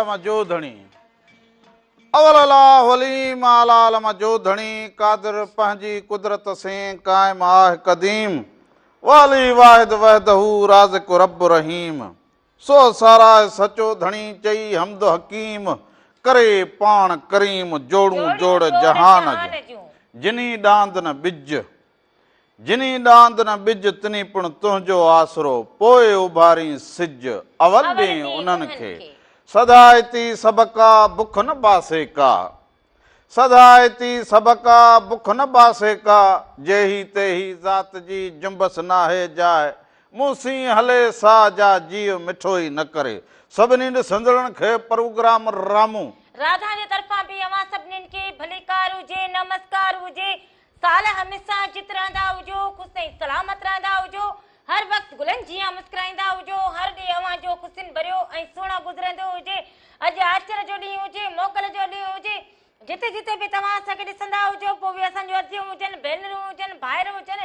عالم جو ڌڻي. اول الله عليم اعليٰ عالم جو ڌڻي قادر پنهنجي قدرت سين قائم آه قديم والي واحد وحده رازق رب رحيم سو ساراهه سچو ڌڻي چئي حمد حڪيم ڪري پاڻ ڪريم جوڙون جوڙ جهان جون جني ڏاند نه ٻج جني ڏاند نه ٻج، تني پڻ تنهنجو آسرو، پوء اڀارين سج، اول ڏئين انهن کي. سڌائتي سڀڪا، بک نه باسي ڪا. سڌائتي سڀڪا، بک نه باسي ڪا، جيهي تيهي ذات جي، جنبس ناهي جاء. مون سين هلي سا، جا جيء مٺو ئي نه ڪري. سڀني ڏسندڙن کي پروگرام رامون. راڌا جي طرفان به اوهان سڀنين کي ڀليڪار هجي، نمسڪار هجي. سال هميشه جت رهندا هجو، خوش ۽ سلامت رهندا هجو، هر وقت گلن جيان مسڪرائيندا هجو، هر ڏينهن اوهان جو خوشين ڀريو ۽ سهڻو گذرندو هجي، اڄ آچر جو ڏينهن هجي، موڪل جو ڏينهن هجي، جتي جتي به توهان اسان کي ڏسندا هجو، پوء اهي اسان جون اديون هجن، ڀينرون هجن، ڀائر هجن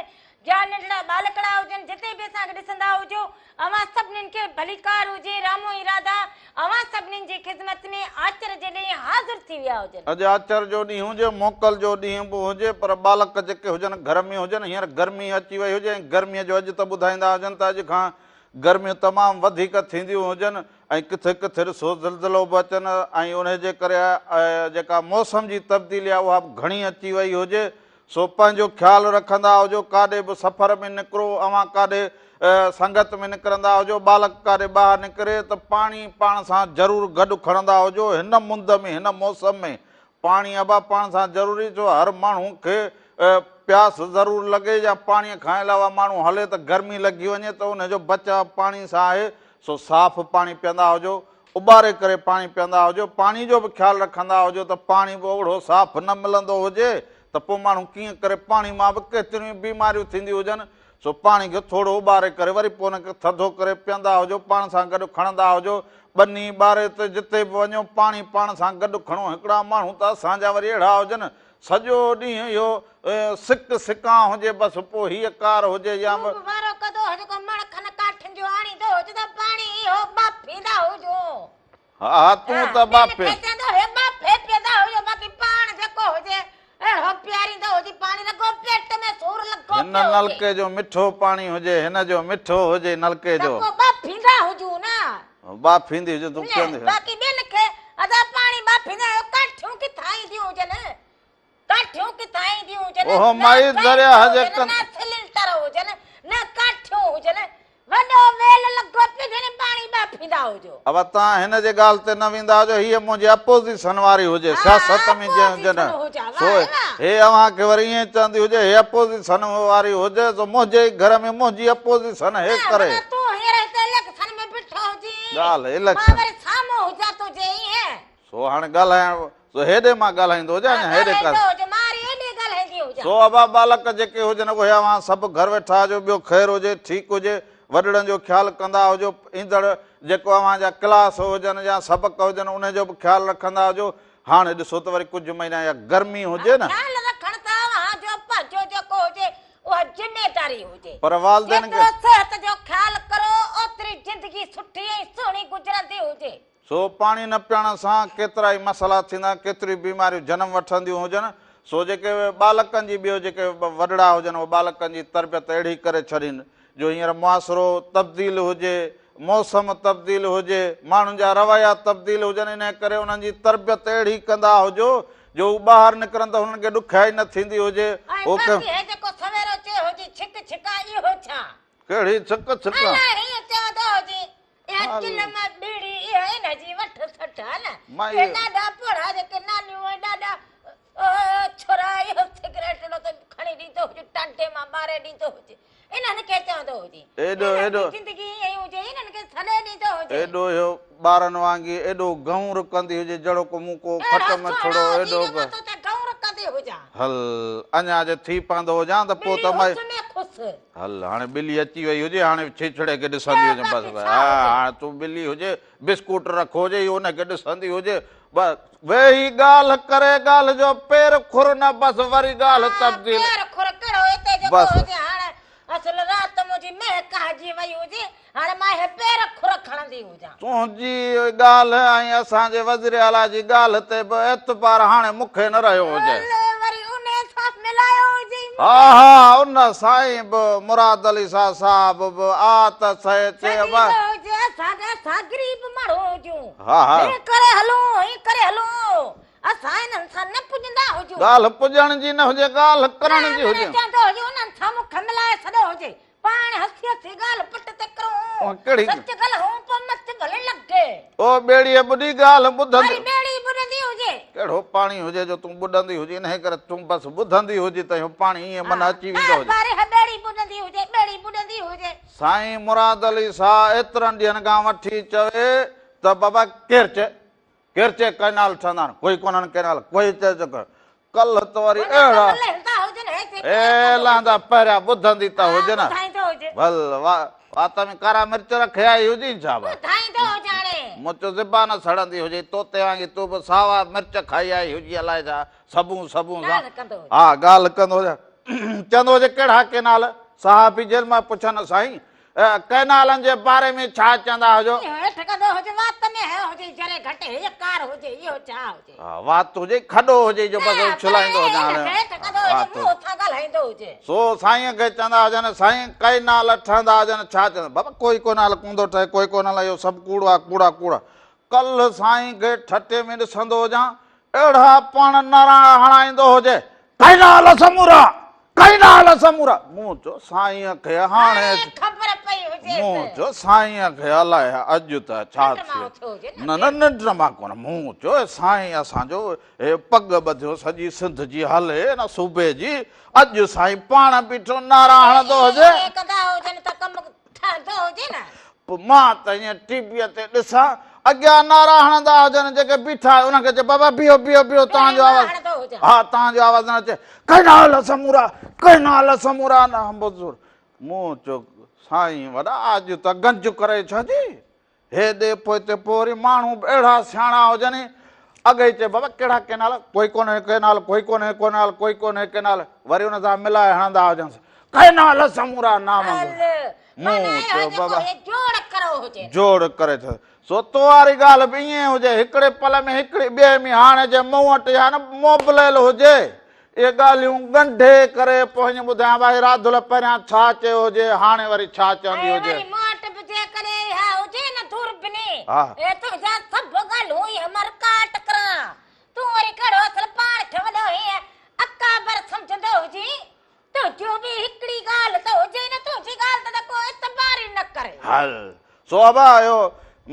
يا ننڍڙا ٻالڪڙا هجن، جتي به اسان کي ڏسندا هجو، اوهان سڀنين کي ڀليڪار هجي، رامو ۽ راڌا اوهان سڀنين جي خدمت ۾ آچر جي ڏينهن حاضر ٿي ويا هجن. اڄ آچر جو ڏينهن هجي، موڪل جو ڏينهن به هجي، پر ٻالڪ جيڪي هجن گهر ۾ هجن، هينئر گرمي اچي وئي هجي ۽ گرميء جو اڄ ته ٻڌائيندا هجن ته اڄ کان گرميون تمام وڌيڪ ٿينديون هجن ۽ ڪٿي ڪٿي ڏسو زلزلو به اچن ۽ انهي جي ڪري جيڪا موسم جي تبديلي آهي اها به گهڻي اچي وئي هجي سو پنهنجو خيال رکندا هجو، ڪاڏي به سفر ۾ نڪرو، اوهان ڪاڏي سنگت ۾ نڪرندا هجو، ٻالڪ ڪاڏي ٻاهر نڪري ته پاڻي پاڻ سان ضرور گڏ کڻندا هجو، هن مند ۾ هن موسم ۾ پاڻي ابا پاڻ سان ضروري ڇو هر ماڻهو کي پياس ضرور لڳي يا پاڻي کان علاوه ماڻهو هلي ته گرمي لڳي وڃي ته ان جو بچاء پاڻي سان آهي، سو صاف پاڻي پيئندا هجو، اٻاري ڪري پاڻي پيئندا هجو، پاڻي جو به خيال رکندا هجو ته پاڻي به اوڙهو صاف نه ملندو هجي ته پوء ماڻهو ڪيئن ڪري، پاڻي مان به ڪيتريون ئي بيماريون ٿينديون هجن، سو پاڻي کي ٿورو اٻاري ڪري وري پوء ان کي ٿڌو ڪري پيئندا هجو، پاڻ سان گڏ کڻندا هجو، ٻني ٻاري تي جتي به وڃو پاڻي پاڻ سان گڏ کڻو، هڪڙا ماڻهو ته اسان جا وري اهڙا هجن سڄو ڏينهن اهو سڪ سڪان هجي بس پوء هيء ڪار هجي يا تون به وارو ڪندو هج ڪو مڻ کن ڪاٺين جو آڻيندو هج ته پاڻي اهو ٻاڦيندا هجو. ها ها تون ته ٻين ٻاڦي. کي چوندو هي ٻاڦي پيئندا هجو باقي پاڻ جيڪو هجي اهڙو پياريندو هجي پاڻي رڳو پيٽ ۾ سور لڳو هن پيو هجي. نلڪي جو مٺو پاڻي هجي هن جو مٺو هجي نلڪي ته جو. پوء ٻاڦيندا هجون نه. ٻاڦيندي هجي تون پيئندي نه باقي ٻين کي ادا پاڻي ٻاڦيندا آهيو ڪاٺيون ڪٿان اينديون هجن ڪاٺيون ڪٿان اينديون هجن اوهو نه مائي درياهه گئس جي هجن ڪن نه سلينڊر هجن نه ڪاٺيون هجن وڏو ويل لڳو پيو جڏهن پاڻي ٻاڦيندا هجو. ابا توهان هن جي ڳالهه تي نه ويندا هجو هيء منهنجي اپوزيشن واري هجي ها سياست ۾ جنهن هجي نه اپوزيشن هجا سو واه واه. هي اوهان کي وري ائين چوندي هجي هي اپوزيشن واري هجي سو منهنجي ئي گهر ۾ منهنجي اپوزيشن هي نه ڪري. معنيٰ تون هينئر هتي اليڪشن ۾ بيٺو هجين ڳالهه مان اليڪشن. وري سامهون هجان تنهنجي ائين. سو هاڻي ڳالهائڻ سو هيڏي مان ڳالهائيندو هجان ها يا هيڏي ڪر. ڳالهائيندو هج مان وري هيڏي ڳالهائيندي هجان. سو ابا ٻالڪ جيڪي هجن اهي اوهان سڀ گهر ويٺا هجو ٻيو خير هجي ٺيڪ هجي وڏڙن جو خيال ڪندا هجو ايندڙ جيڪو اوهان جا ڪلاس هجن يا سبق هجن انهي جو به خيال رکندا هجو هاڻي ڏسو ته وري ڪجهه مهينا اها گرمي هجي نه. خيال رکڻ ته اوهان جو پنهنجو جيڪو هجي اها ذميداري هجي. پر والدين کي. جيترو صحت جو خيال ڪرو اوتري زندگي سٺي ۽ سهڻي گذرندي هجي. سو پاڻي نه پيئڻ سان ڪيترائي مسئلا ٿيندا، ڪيتريون بيماريون جنم وٺنديون هجن، سو جيڪي ٻالڪن جي ٻيو جيڪي وڏڙا هجن اهي ٻالڪن جي تربيت اهڙي ڪري ڇڏين جو هينئر معاشرو تبديل هجي، موسم تبديل هجي، ماڻهن جا رويا تبديل هجن انهي ڪري انهن جي تربيت اهڙي ڪندا هجو جو هو ٻاهر نڪرن ته هنن کي ڏکيائي نه ٿيندي هجي. ۽ هو باقي هي جيڪو سويرو چيو هجي ڇڪ ڇڪا اهو ڇا؟ ڪهڙي ڇڪ ڇڪا؟ الاء هيئن چوندو هجي اها چلم ٻيڙي اها ان جي وٺ سٺ ها نه اهي ڏاڏا پوڙها جيڪي نانيون ۽ ڏاڏا ڇورا اهو سگريٽ ته کڻي ڏيندو هجي ٽانڊي مان ٻاري ڏيندو هجي انهن کي چوندو هجي ايڏو ايڏو زندگي ائين هجي انهن کي ڇڏي ڏيندو هجي ايڏو اهو ٻارن وانگي ايڏو گئون رڪندي هجي جهڙو ڪو مون ڪو کٽ ۾ ڇڙو ايڏو گئون رڪندي هجان هل اڃا جي ٿي پوندو هجان ته پوء ته ٻلي حسن خوش هل هاڻي ٻلي اچي وئي هجي هاڻي ڇيڇڙي کي ڏسندي هجي بس ها هاڻي تون ٻلي هجي بسڪوٽ رکو هجي هي ان کي ڏسندي هجي بس ويهي ڳالهه ڪري ڳالهه جو پير کر نه بس وري ڳالهه تبديل پير کر ڪهڙو هتي جيڪو بس هجي هاڻي اصل رات منهنجي مهڪ هجي وئي هجي. هاڻي مان هي پير کر کڻندي هجان. تنهنجي ڳالهه ۽ اسان جي وزيراعليٰ جي ڳالهه تي به اعتبار هاڻي مون کي نه رهيو هجي. الي وري انهي سان ملايو هجئي مون کي. ها ها ان سائين به مراد علي شاهه صاحب به آ ته سهي چئي ابا. چوندو هجي اسان ته اسان غريب ماڻهو هجون. ها ها. هي ڪري هلون هي ڪري هلون اسان انهن سان نه پڄندا هجون. ڳالهه پڄڻ جي نه هجي ڳالهه ڪرڻ جي هجي. چوندو هجي انهن سان مون کي ملائي ڇڏيو هجي. پاڻ هسي هسي ڳالهه پٽ تي ڪرون، سچ ڳالهائون پوء مت ڀلي لڳي. او ٻيڙيء ٻڏي ڳالهه ٻڌندي. وري ٻيڙي ٻڏندي هجي. ڪهڙو پاڻي هجي جو تون ٻڏندي هجين، انهيء ڪري تون بس ٻڌندي هجين ته اهو پاڻي ائين من اچي ويندو هجي. بار بار اها ٻيڙي ٻڏندي هجي، ٻيڙي ٻڏندي هجي. سائين مراد علي شاهه ايترن ڏينهن کان وٺي چوي ته بابا ڪير چئي، ڪير چئي ڪئنال ٺهندا آهن، ڪوئي ڪونهن ڪئنال، ڪوئي چئي ته ڪلهه ته وري اهڙا اي لهندا پهريان ٻڌندي ته هجي نه ڀل وات ۾ ڪارا مرچ رکي آئي هجين ڇا ڀا مون چيو زبان سڙندي هجي طوطي وانگي تون به ساوا مرچ کائي آئي هجي الائي ڇا سبون سبون سان ها ڳالهه ڪندو هجي چوندو هجي ڪهڙا ڪينال صحافي جيل مان پڇن سائين ڪئنالن جي باري ۾ ڇا چوندا هجو؟ اهو هيٺ ڪندو هجي وات ۾ هي هجي ذري گهٽ هي ڪار هجي اهو ڇا هجي. ها وات هجي کڏو هجي جو بس اڇلائيندو هجان هاڻي. هيٺ ڪندو هجي منهن سان ڳالهائيندو هجي. سو سائين کي چوندا هجن سائين ڪئنال ٺهندا هجن ڇا چوندا بابا ڪوئي ڪئنال ڪونه ٿو ٺهي ڪوئي ڪئنال اهو سڀ ڪوڙ آ ڪوڙ آ ڪوڙ آ. ڪلهه سائين کي ٺٽي ۾ ڏسندو هجان اهڙا پاڻ نعرا هڻائيندو هجي، ڪئنال سمورا، ڪئنال سمورا. مون چيو سائينء کي هاڻي خبر پئي هجيس. مون چيو سائينء کي الائي اڄ ته ڇا ٿيو. نه نه ننڊ مان ڪونه. مون چيو سائين اسان جو هي پڳ ٻڌيو سڄي سنڌ جي هلي نه صوبي جي، اڄ سائين پاڻ بيٺو نعرا هڻندو هجي. ڪندا هجن ته ڪم ٺهندو هجي نه. پوء مان ته ائين ٽي ويء تي ڏسان، اڳيان نعرا هڻندا هجن، جيڪي بيٺا انهن کي چئي بابا بيهو بيهو بيهو توهان جو آواز ها توهان جو آواز نه اچي، ڪئنال سمورا ڪئنال سمورا نه بزرگ مون چيو سائين وڏا اڄ ته گنج ڪري ڇڏي. هيڏي پوئتي پوء وري ماڻهو به اهڙا سياڻا هجن اڳ ئي چئي بابا ڪهڙا ڪئنال ڪوئي ڪونهي ڪئنال ڪوئي ڪونهي ڪئنال ڪوئي ڪونهي ڪئنال وري ان سان ملائي هڻندا هجنس ڪئنال سمورا نامنظور مون چيو بابا جوڙ ڪري ڇڏ سو تو واري ڳالهه به ائين هجي هڪڙي پل ۾ هڪڙي ٻئي ۾ هاڻي جي مون وٽ يا نه موبليل هجي اهي ڳالهيون ڳنڍي ڪري پوء ائين ٻڌايان ڀائي راڌل پهريان ڇا چيو هجي هاڻي وري ڇا چوندي ۽ هجي. وري مون وٽ به جيڪڏهن اها هجي نه دوربيني ها. اهي تنهنجا سڀ ڳالهيون اهي مان رڪارڊ ڪران. تون وري ڪهڙو اصل پاڻ کي وڏو هيئن اڪابر سمجهندو هجين. تنهنجو به هڪڙي ڳالهه ته هجي نه تنهنجي ڳالهه تي ته ڪو اعتبار ئي نه ڪري. هل سو ابا اهو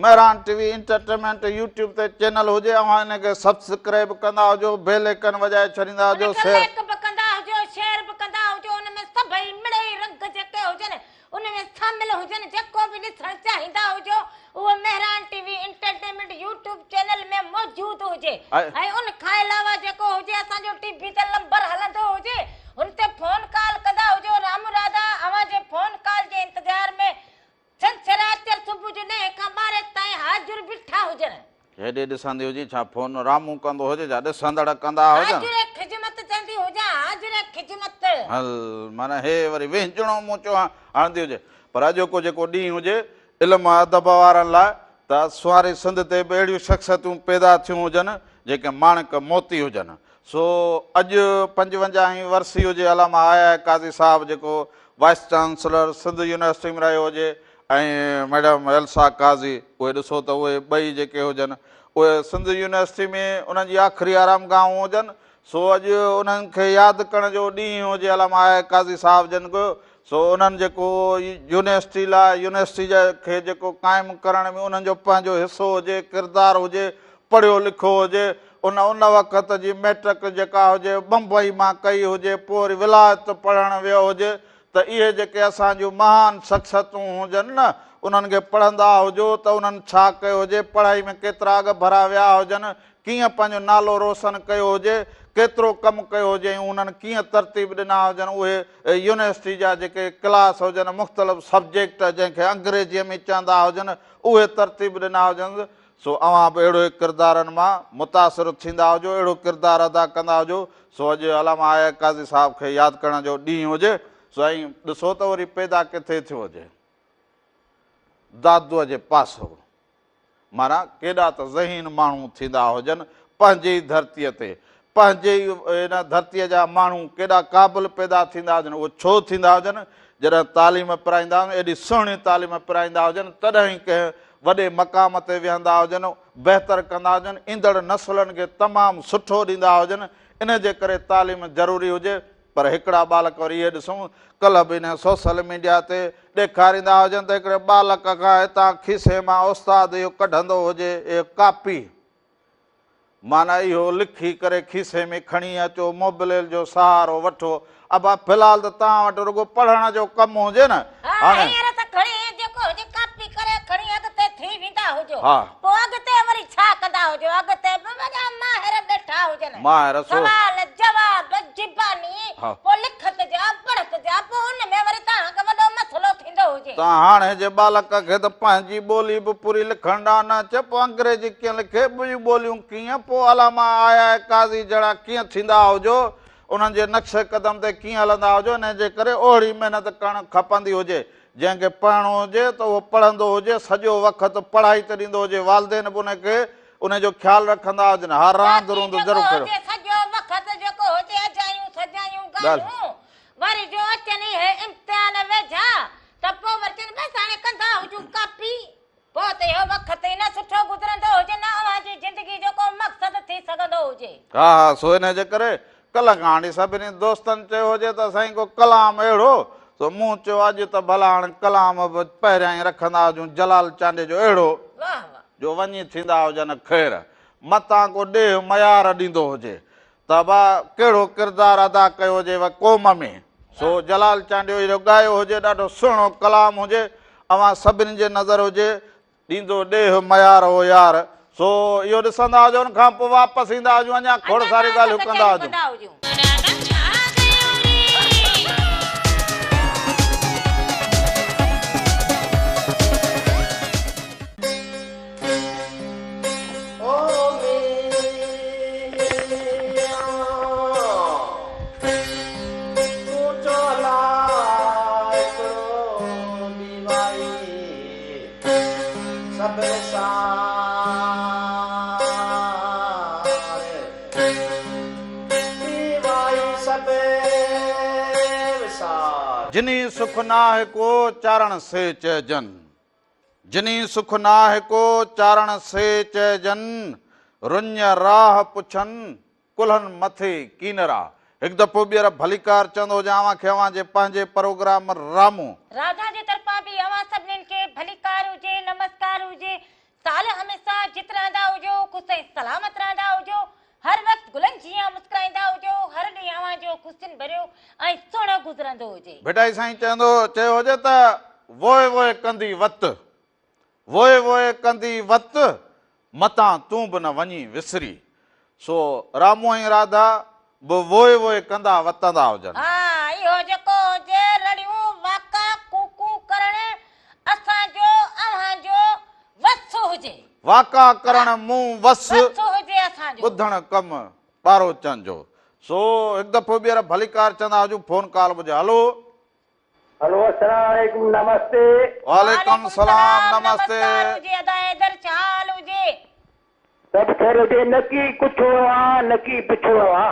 Mehran T V entertainment YouTube تي چينل هجي اوهان ان کي سبسڪرائب ڪندا هجو بيل ايڪن وڄائي ڇڏيندا هجو ان کي شيئر. لائيڪ به ڪندا هجو شيئر به ڪندا هجو ان ۾ سڀئي مڙئي رنگ جيڪي هجن ان ۾ شامل هجن جيڪو به ڏسڻ چاهيندا هجو اهو Mehran T V entertainment YouTube channel ۾ موجود هجي ۽ ان کان علاوه جيڪو هجي اسان جو ٽي وي تي لمبر هلندو هجي ان تي فون ڪال ڪندا هجو رام راڌا اوهان جي فون ڪال جي انتظار ۾ ڇنڇر آچر صبح جو ڏهين کان ٻارهين تائين حاضر بيٺا هجن. هيڏي ڏسندي هجين ڇا فون رامون ڪندو هجي ڇا ڏسندڙ ڪندا هجن. حاضر خدمت چوندي هجان حاضر خدمت. هل معنيٰ هي وري وهنجڻو مون چيو هڻندي هجي پر اڄوڪو جيڪو ڏينهن هجي علم ادب وارن لاء ته سواري سنڌ تي به اهڙيون شخصيتون پيدا ٿيون هجن جيڪي ماڻڪ موتي هجن سو اڄ پنجونجاهين ورسي هجي علامه آء آء قاضي صاحب جيڪو وائيس چانسلر سنڌ يونيورسٽي ۾ رهيو هجي ۽ ميڊم ايلسا قاضي اهي ڏسو ته اهي ٻئي جيڪي هجن اهي سنڌ يونيورسٽي ۾ انهن جي آخري آرامگاهون هجن سو اڄ انهن کي ياد ڪرڻ جو ڏينهن هجي علامه آء آء قاضي صاحب جن جو سو انهن جيڪو يونيورسٽي لاء يونيورسٽي کي جيڪو قائم ڪرڻ ۾ انهن جو پنهنجو حصو هجي ڪردار هجي پڙهيو لکيو هجي ان ان وقت جي مئٽرڪ جيڪا هجي بمبئي مان ڪئي هجي پوء وري ولايت پڙهڻ ويو هجي ته اهي جيڪي اسان جون مهان شخصيتون هجن نه انهن کي پڙهندا هجو ته انهن ڇا ڪيو هجي پڙهائي ۾ ڪيترا اڳڀرا ويا هجن ڪيئن پنهنجو نالو روشن ڪيو هجي ڪيترو ڪم ڪيو هجي ۽ انهن ڪيئن ترتيب ڏنا هجن اهي يونيورسٽي جا جيڪي ڪلاس هجن مختلف سبجيڪٽ جنهن کي انگريزيء ۾ چوندا هجن اهي ترتيب ڏنا هجن سو اوهان به اهڙو ئي ڪردارن مان متاثر ٿيندا هجو، اهڙو ڪردار ادا ڪندا هجو، سو اڄ علامه آء آء قاضي صاحب کي ياد ڪرڻ جو ڏينهن هجي، سو ۽ ڏسو ته وري پيدا ڪٿي ٿيو هجي. دادوء جي پاسو. معنيٰ ڪيڏا ته ذهين ماڻهو ٿيندا هجن، پنهنجي ئي ڌرتيء تي، پنهنجي ئي ان ڌرتيء جا ماڻهو ڪيڏا قابل پيدا ٿيندا هجن، اهو ڇو ٿيندا هجن؟ جڏهن تعليم پرائيندا هجن، ايڏي سهڻي تعليم پرائيندا هجن، تڏهن ئي ڪنهن وڏي مقام تي ويهندا هجن، بهتر ڪندا هجن، ايندڙ نسلن کي تمام سٺو ڏيندا هجن، ان جي ڪري تعليم ضروري هجي. پر هڪڙا ٻالڪ وري اهي ڏسون ڪلهه به انهي سوسل ميڊيا تي ڏيکاريندا هجن ته هڪڙي ٻالڪ کان هتان کيسي مان استاد اهو ڪڍندو هجي اهي ڪاپي معنيٰ اهو لکي ڪري کيسي ۾ کڻي اچو موبليل جو سهارو وٺو ابا في الحال ته توهان وٽ رڳو پڙهڻ جو ڪم هجي نه ها هاڻي هينئر ته کڻي جيڪو هجي ڪاپي ڪري کڻي اڳتي ٿي ويندا هجو ها. پوء اڳتي وري ڇا ڪندا هجو اڳتي به وڏا ماهر ويٺا هجن ماهر سو. سوال جواب زباني ها. پوء لکت جا پڙهت جا پوء ان ۾ وري توهان کي وڏو مسئلو ٿيندو هجي. ته هاڻي جي ٻالڪ کي ته پنهنجي ٻولي به پوري لکڻ ڏانهن نه اچي پوء انگريزي ڪيئن لکي ٻيون ٻوليون ڪيئن پوء علامه آء آء قاضي جهڙا ڪيئن ٿيندا هجو انهن جي نقش قدم تي ڪيئن هلندا هجو، انهيء جي ڪري اهڙي محنت ڪرڻ کپندي هجي. جنهن کي پڙهڻو هجي ته اهو پڙهندو هجي، سڄو وقت پڙهائي تي ڏيندو هجي، والدين به ان کي انهي جو خيال رکندا هجن، ها راند باقي روند جيڪو ضرور کيڏو. هجي سڄو وقت جيڪو هجي اجايون سجايون ڳالهه. ڳالهيون، وري جو اچن اهي امتحان ويجها ته پوء وري چون بس هاڻي ڪندا هجون ڪاپي. پوء ته اهو وقت ئي نه سٺو گذرندو هجي نه اوهان جي زندگي جو ڪو مقصد ٿي سگهندو هجي. ها ها سو انهيء جي ڪري ڪلهه کان وٺي سڀني دوستن چيو هجي ته سائين ڪو ڪلام اهڙو سو مون چيو اڄ ته ڀلا هاڻ ڪلام به پهريائين رکندا هجون جلال چانڊيي جو اهڙو واه واه. جو وڃي ٿيندا هجن خير متان ڪو ڏيهه ميار ڏيندو هجي ته با ڪهڙو ڪردار ادا ڪيو هجي و قوم ۾ سو جلال چانڊيو اهڙو ڳايو هجي ڏاڍو سهڻو ڪلام هجي اوهان سڀني جي نظر هجي ڏيندو ڏيهه ميار او يار سو اهو ڏسندا هجو ان کان پوء واپس ايندا هجون اڃا کوڙ اڃا ساريون پاڻ ڳالهيون ڪندا ڪچهريون هجون. ڪندا هجون. جني سک ناهه ڪو چارڻ سي چئجن. جني سک ناهه ڪو چارڻ سي چئجن، رڃ راهه پڇن ڪلهن مٿي ڪينرا. هڪ دفعو ٻيهر ڀليڪار چوندو هجان اوهان کي اوهان جي پنهنجي پروگرام رامون. راڌا جي طرفان به اوهان سڀنين کي ڀليڪار هجي، نمسڪار هجي. سال هميشه جت رهندا هجو، خوش ۽ سلامت رهندا هجو، هر وقت گلن جيان مسڪرائيندا هجو، هر ڏينهن اوهان جو خوشين ڀريو ۽ سهڻو گذرندو هجي. ڀٽائي سائين چوندو چيو هجي ته ووء ووء ڪندي وت، ووء ووء ڪندي وت، متان تون به نه وڃين وسري. سو رامو ۽ راڌا به ووء ووء ڪندا وتندا هجن. ها اهو جيڪو هجي رڙيون واڪا ڪوڪون ڪرڻ اسان جو اوهان جو وس هجي. واڪا ڪرڻ مون وس. وس هجي اسان جو. ٻڌڻ ڪم ٻاروچن جو. سو هڪ دفعو ٻيهر ڀليڪار چوندا هجون فون ڪال به هجي هلو. هلو السلام عليڪم نمستي. وعليڪم السلام نمستي. نمسڪار هجي ادا حيدر ڇا حال هجي. سڀ خير هجي نڪي ڪڇڻو آ نڪي پڇڻو آ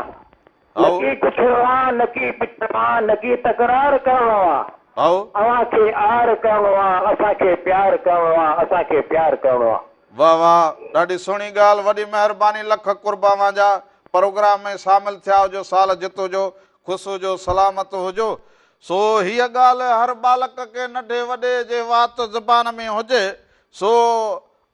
نڪي ڪڇڻو آ نڪي پڇڻو آ نڪي تڪرار ڪرڻو آ اوهان کي آر ڪرڻو آ اسان کي پيار ڪرڻو آ اسان کي پيار ڪرڻو آ. واه واه ڏاڍي سهڻي ڳالهه وڏي مهرباني لک قرب اوهان جا پروگرام ۾ شامل ٿيا هجو سال جت هجو خوش هجو سلامت هجو سو هيء ڳالهه هر ٻالڪ کي ننڍي وڏي جي وات زبان ۾ هجي، سو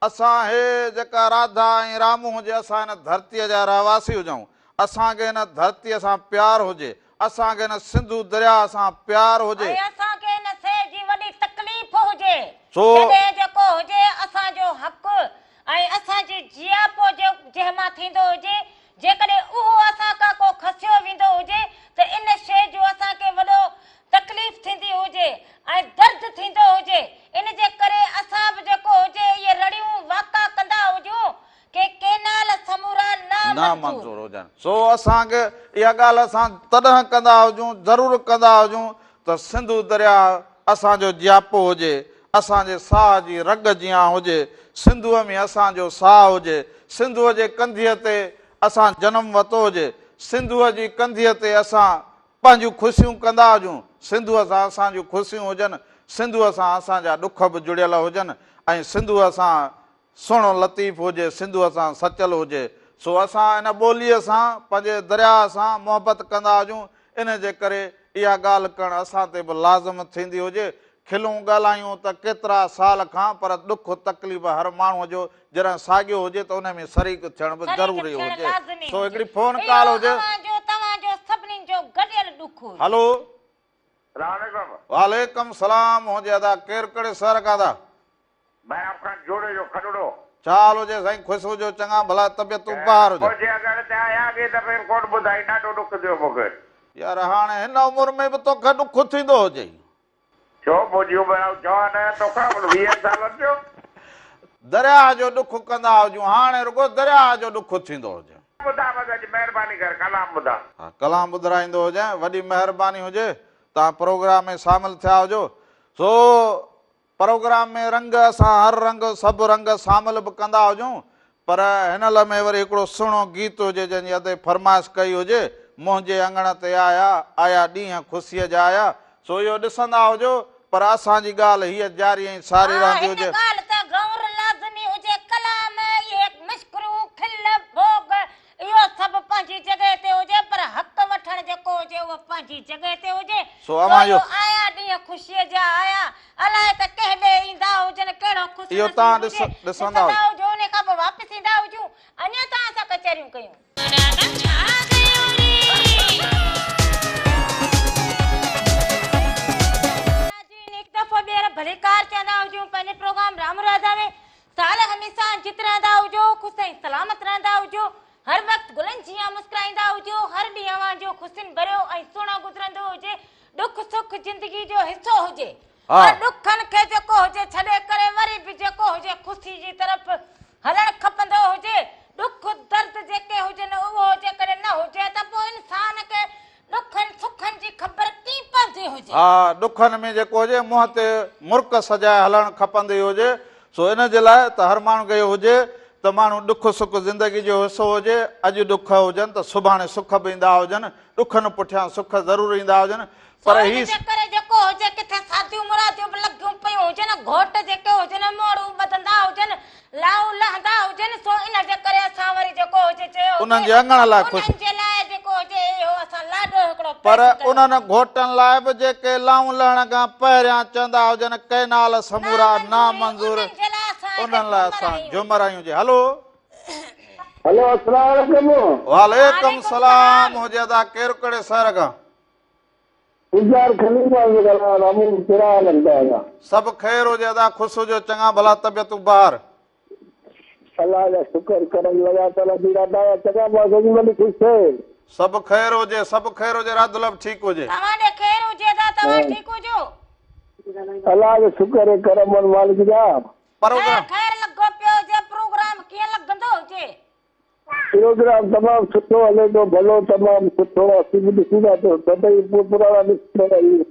اسان هي جيڪا راڌا ۽ رامون هجي، اسان هن ڌرتيء جا رهواسي هجون، اسان کي هن ڌرتيء سان پيار هجي، اسان کي هن سنڌو درياهه سان پيار هجي. ۽ اسان کي هن شيء جي وڏي تڪليف هجي، سو. جڏهن جيڪو هجي اسان جو حق ۽ اسان جي جياپو جنهن مان ٿيندو هجي، جيڪڏهن اهو اسان کان ڪو کسيو ويندو هجي ته ان شيء جو اسان کي وڏو تڪليف ٿيندي هجي ۽ درد ٿيندو هجي ان جي ڪري اسان به جيڪو هجي اهي رڙيون واڪا ڪندا هجون ڪي ڪينال سمورا نامنظور. هجن. سو اسان کي اها ڳالهه اسان تڏهن ڪندا هجون ضرور ڪندا هجون ته سنڌو درياهه اسان جو جياپو هجي، اسان جي ساهه جي رڳ جيان هجي، سنڌوء ۾ اسان جو ساهه هجي، سنڌوء جي ڪنڌيء تي اسان جنم ورتو هجي، سنڌوء جي ڪنڌيء تي اسان پنهنجون خوشيون ڪندا هجون، سنڌوء سان اسان جون خوشيون هجن، سنڌوء سان اسان جا ڏک به جڙيل هجن ۽ سنڌوء سان سهڻو لطيف هجي، سنڌوء سان سچل هجي، سو اسان ان ٻوليء سان، پنهنجي درياهه سان محبت ڪندا هجون، ان جي ڪري اها ڳالهه ڪرڻ اسان تي به لازم ٿيندي هجي. کلون ڳالهايون ته ڪيترا سال کان، پر ڏک تڪليف هر ماڻهوء جو جڏهن ساڳيو هجي ته ان ۾ شريڪ ٿيڻ به شريڪ ضروري ٿيڻ هجي. لازمي سو هجي. هڪڙي فون ڪال اهو هجي. اوهان جو، توهان جو، سڀني جو گڏيل ڏک هجي. هلو. سلام عليڪم. وعليڪم سلام هجي ادا ڪير ڪهڙي شهر کان ادا. محراب خان جوڙي جو کڏڙو. ڇا حال هجي سائين خوش هجو چڱا ڀلا طبيعتون بهار هجن. منهنجي اڱڻ تي آيا اڳئين دفعي به ڪونه ٻڌائين ڏاڍو ڏک ٿيو مون کي. يار هاڻي هن عمر ۾ به توکي ڏک ٿيندو هجي. ڇو منهنجي عمر آئون جوان آهيان توکان به ويهن سالن جو. درياهه جو ڏک ڪندا هجون هاڻي رڳو درياهه جو ڏک ٿيندو هجي. ٻڌاء بس اڄ مهرباني ڪر ڪلام ٻڌاء. ها ڪلام ٻڌرائيندو هجين وڏي مهرباني هجي توهان پروگرام ۾ شامل ٿيا هجو سو پروگرام ۾ رنگ اسان هر رنگ سڀ رنگ شامل به ڪندا هجون پر هن لمحي وري هڪڙو سهڻو گيت هجي جنهن جي ادي فرمائش ڪئي هجي منهنجي اڱڻ تي آيا آيا ڏينهن خوشيء جا آيا سو اهو ڏسندا هجو پر اسان جي ڳالهه هيء جاري ۽ ساري ها رهندي هن هجي. ڳالهه ته غور لازمي هجي ڪلام اهي مشڪريون کل ڀوڳ اهو سڀ پنهنجي جڳهه تي هجي پر حق وٺڻ جيڪو هجي اهو پنهنجي جڳهه تي هجي. سو اوهان جو اهو. اهو آيا ڏينهن خوشيء جا آيا، الائي ته ڪنهن ڏي ايندا هجن، ڪهڙو خوش اهو نصيب توهان هجي، ڏسندا ڏسندا هجو. هجو، انهي کان پوء واپس ايندا هجون، اڃا توهان سان ڪچهريون ڪيون. ناظرين هڪ دفعو ٻيهر ڀليڪار چوندا هجون پنهنجي پروگرام رام راڌا ۾. سال هميشه جت رهندا هجو، خوش ۽ سلامت رهندا هجو، هر وقت گلن جيان مسڪرائيندا هجو، هر ڏينهن اوهان جو خوشين ڀريو ۽ سهڻو گذرندو هجي، ڏک سک زندگي جو حصو هجي، پر ڏکن کي جيڪو هجي ڇڏي ڪري وري به جيڪو هجي خوشي جي طرف هلڻ کپندو هجي، ڏک درد جيڪي هجن اهو جيڪڏهن نه هجي ته پوء انسان کي ڏکن سکن جي خبر ڪيئن پوندي هجي. ها ڏکن ۾ جيڪو هجي منهن تي مرڪ سجائي هلڻ کپندي هجي سو ان جي لاء ته هر ماڻهو کي اهو هجي ته ماڻهو ڏک سک زندگي جو حصو هجي اڄ ڏک هجن ته سڀاڻي سک به ايندا هجن ڏکن پٺيان سک ضرور ايندا هجن سو پر ان هي جي ڪري جيڪو هجي ڪٿي شاديون مراديون به لڳيون پيون هجن گهوٽ جيڪي هجن موڙون ٻڌندا هجن لائون لهندا هجن سو ان جي ڪري اسان وري جيڪو هجي چيو هجي انهن جي اڱڻ لاء خوش. انهن جي لاء جيڪو هجي اهو اسان لاڏو هڪڙو پر پيش ڪيو. انهن گهوٽن لاء به جيڪي لائون لهڻ کان پهريان چوندا هجن ڪئنال سمورا نامنظور نامنظور انهن جي لاء اسان هتي انهن لاء جهومر اسان آهيون. جهومر آهيون جي هلو. هلو السلام عليڪم. وعليڪم وعليڪم سلام سلام. هجي ادا ڪير ڪهڙي شهر کان. گلزار خليل مان ٿو ڳالهايان رامو ڪهڙا حال آهن توهان جا. سڀ خير هجي ادا خوش هجو چڱا ڀلا طبيعتون بهار. الله جا شڪر ڪرم لڳا تعالي جي راڌا جا چڱا ڀلا سڄي وڏي خوش ٿئي. سڀ خير هجي سڀ خير هجي راڌلب ٺيڪ هجي. توهان ڏي خير هجي ادا توهان ٺيڪ هجو. الله جو شڪر ۽ ڪرم آهن مالڪ جا. خير پروگرام. خير لڳو پيو هجي پروگرام ڪيئن لڳندو هجي. پروگرام تمام سٺو هلي ٿو ڀلو تمام سٺو اسين به ڏسون ٿا ته سڀئي پراڻا ڏسندا آهيون.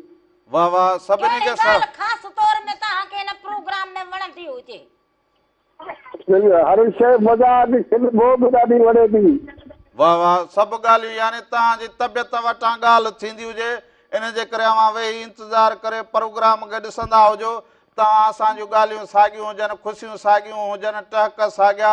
واه واه سڀني ڪهڙي کي سر. ڳالهه خاص طور ۾ توهان کي هن پروگرام ۾ وڻندي هجي. هر شيء مزا آ کل ڀوڳ ڏاڍي وڻي ٿي. واه واه سڀ ڳالهيون يعني توهان جي طبيعت وٽان ڳالهه ٿيندي هجي ان جي ڪري اوهان ويهي انتظار ڪري پروگرام کي ڏسندا هجو توهان اسان جون ڳالهيون ساڳيون هجن، خوشيون ساڳيون هجن، ٽهڪ ساڳيا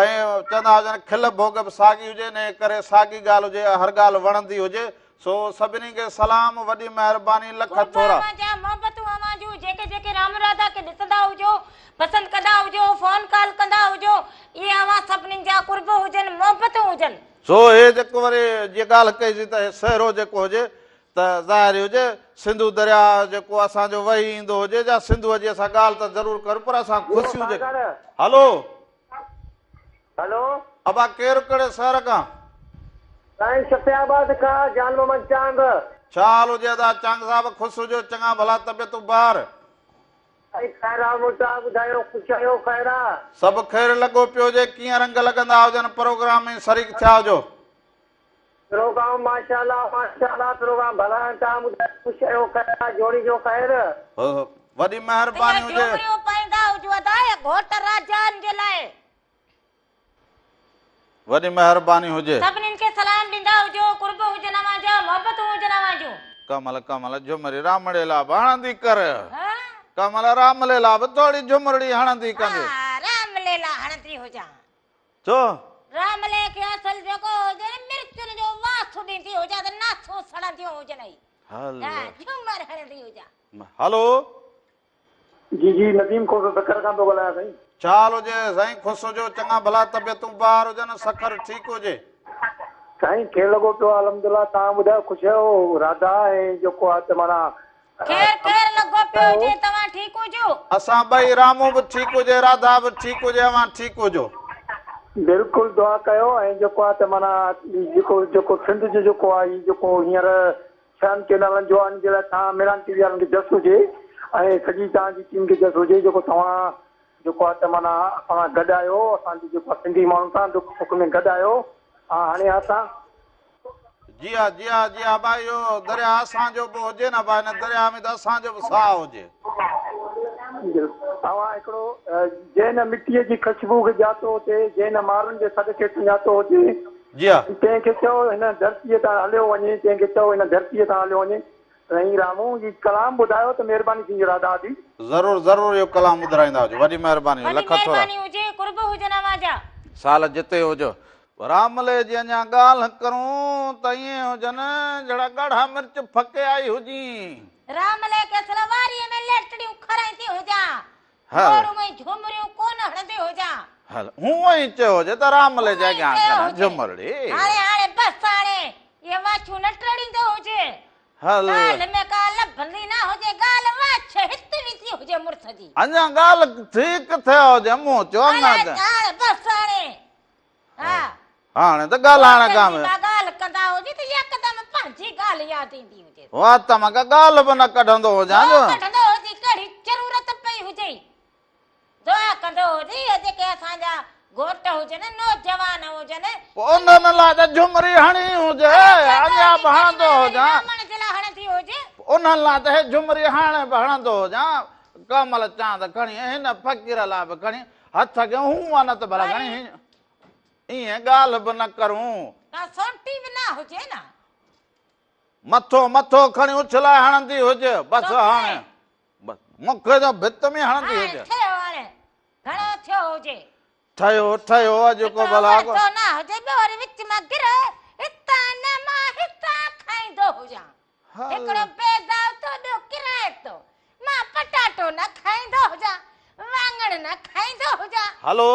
۽ چوندا هجن کل ڀوڳ به ساڳي هجي، انهيء ڪري ساڳي ڳالهه هجي، هر ڳالهه وڻندي هجي، سو سڀني کي سلام، وڏي مهرباني، لک قرب ٿورا. اوهان جا، محبتون اوهان جون، جيڪي جيڪي رام راڌا کي ڏسندا هجو، پسند ڪندا هجو، فون ڪال ڪندا هجو، اهي اوهان سڀني جا قرب هجن، محبتون هجن. سو هي جيڪو وري جيئن ڳالهه ڪئي سين ته هي سهرو جيڪو هجي ته ظاهر هجي سنڌو درياء جيڪو اسان جو وهي ايندو هجي جا سنڌوء جي اسان ڳالهه ته ضرور ڪريون پر اسان خوشيون جيڪي هلو. هلو. ابا ڪير ڪهڙي شهر کان. سائين شفيع آباد کان جان محمد چانگ. ڇا حال هجي ادا چانگ صاحب خوش هجو چڱا ڀلا طبيعتون بهار. سائين خير آ مون توهان ٻڌايو خوش آهيو خير آ. سڀ خير لڳو پيو هجي ڪيئن رنگ لڳندا هجن پروگرام ۾ شريڪ ٿيا هجو. پروگرام ماشاءالله ماشاءالله پروگرام ڀلا آهن توهان ٻڌايو خوش آهيو خير آ جوڙي جو خير. وڏي مهرباني هينئر هجي. جهومريون پائيندا هجو ادا اهي گهوٽ راجائن جي لاء. وڏي مهرباني هجي. سڀنين کي سلام ڏيندا هجو قرب هجن اوهان جا محبتون هجن اوهان جون. ڪمل ڪمل جهمري رامڙي لا به هڻندي ڪر. ها. ڪمل رام ليلا به ٿوري جهمرڙي هڻندي ڪندي. ها رام ليلا هڻندي هجان. ڇو؟ رام لي کي اصل جيڪو هجي نه مرچن جو واس ڏيندي هجان ته ناسون سڙنديون هجنئي. هل. ها جهومر هڻندي هجان. هلو. جي جي نديم کوسو سکر کان پيو ڳالهايان سائين. ڇا حال هجي سائين خوش هجو چڱا ڀلا طبيعتون بهار هجن سکر ٺيڪ هجي. سائين خير لڳو پيو آ الحمدالله توهان ٻڌايو خوش آهيو راڌا ۽ جيڪو آ ته معنيٰ خير خير لڳو پيو هجي توهان ٺيڪ هجو. اسان ٻئي رامو به ٺيڪ هجي راڌا به ٺيڪ هجي اوهان ٺيڪ هجو. بلڪل دعا ڪيو ۽ جيڪو آ ته معنيٰ جيڪو جيڪو سنڌ جو جيڪو آ هي جيڪو هينئر ڇهن ڪينالن جو آ ان جي لاء توهان ميران ٽي وي وارن کي جس هجي ۽ سڄي توهان جي ٽيم کي جس هجي جيڪو توهان جيڪو آ ته معنيٰ اسان سان گڏ آهيو اسان جي جيڪو آ سنڌي ماڻهن سان ڏک سک ۾ گڏ آهيو ها هاڻي اسان جي ها جي ها جي ها ڀائي اهو درياء اسان جو به هجي نه ڀائي هن درياء ۾ ته اسان جو به ساهه هجي. اوهان هڪڙو جنهن نه مٽيء جي خشبوء کي ڄاتو هجي، جنهن نه مارن جي سڏ کي سڃاتو هجي، جي ها. تنهن کي چئو هن ڌرتيء تان هليو وڃي، تنهن کي چئو هن ڌرتيء تان هليو وڃي. سائين رامو جي ڪلام ٻڌايو ته مهرباني ٿيندي راڌا ادي. ضرور ضرور اهو ڪلام ٻڌرائيندا هجو وڏي مهرباني وڏي لک ٿورا. مهرباني هجي قرب هجن اوهان جا. سال جتي هجو. راملي جي اڃا ڳالهه ڪرون ته ائين هجن جهڙا ڳاڙها مرچ ڦڪي آئي هجين. راملي کي اصل واريء ۾ ليٽڙيون کارائيندي هجان. هل. گوڙون ۽ جهومريون ڪونه هڻندي هجان. هل. هونء ئي چيو هجي ته راملي جي هونء ئي اڳيان چيو ڪنهن هجي. جهومرڙي. هاڻي هاڻي بس هاڻي اهي واڇون نه ٽڙيندو هجي. هل. ڳالهه ۾ ڪا لڀندي نه هجي، ڳالهه واڇ هت ويندي هجي مڙس جي. اڃا ڳالهه ٿي ڪٿي هجي، مون چيو اڃا ته. هاڻي بس هاڻي. ها. هاڻي ته ڳالهائڻ کان به. ڪا ڳالهه ڪندا هجي ته يڪدم پنهنجي ڳالهه ياد ايندي هجيس. وات مان ڪا ڳالهه به نه ڪڍندو هجان جو. ڪڍندو هجي ڪهڙي ضرورت پئي هجئي. دعا ڪندو هجي اهي جيڪي اسان جا گهوٽ هجن نوجوان هجن. پوء انهن لاء ته جهمري هڻي هجي اڃا به هڻندو هجان. راهمڻ جي لاء هڻندي هجي. انهن لاء ته هي جهمري هاڻي به هڻندو هجان. ڪمل چاند کڻي هن فقير لاء به کڻي هٿ کي هونء نه ته ڀلا کڻي ائين ڳالهه به نه ڪرون. ڪا سونٽي به نه هجي نه. مٿو مٿو کڻي اڇلائي هڻندي هجي. بس هاڻي بس مون کي ته ڀت ۾ هڻندي هجي. هاڻي ٺهيو هاڻي گهڻو ٿيو هجي. ٺهيو ٺهيو اڄ ڪو ڀلا ڪو. هڪڙو نه هجي ٻيو وري وچ مان گرهه هتان نه مان هتان کائيندو هجان. هڪڙو بي ضابطو ٻيو ڪرائتو. مان پٽاٽو نه کائيندو هجان واڱڻ نه کائيندو هجان. هلو.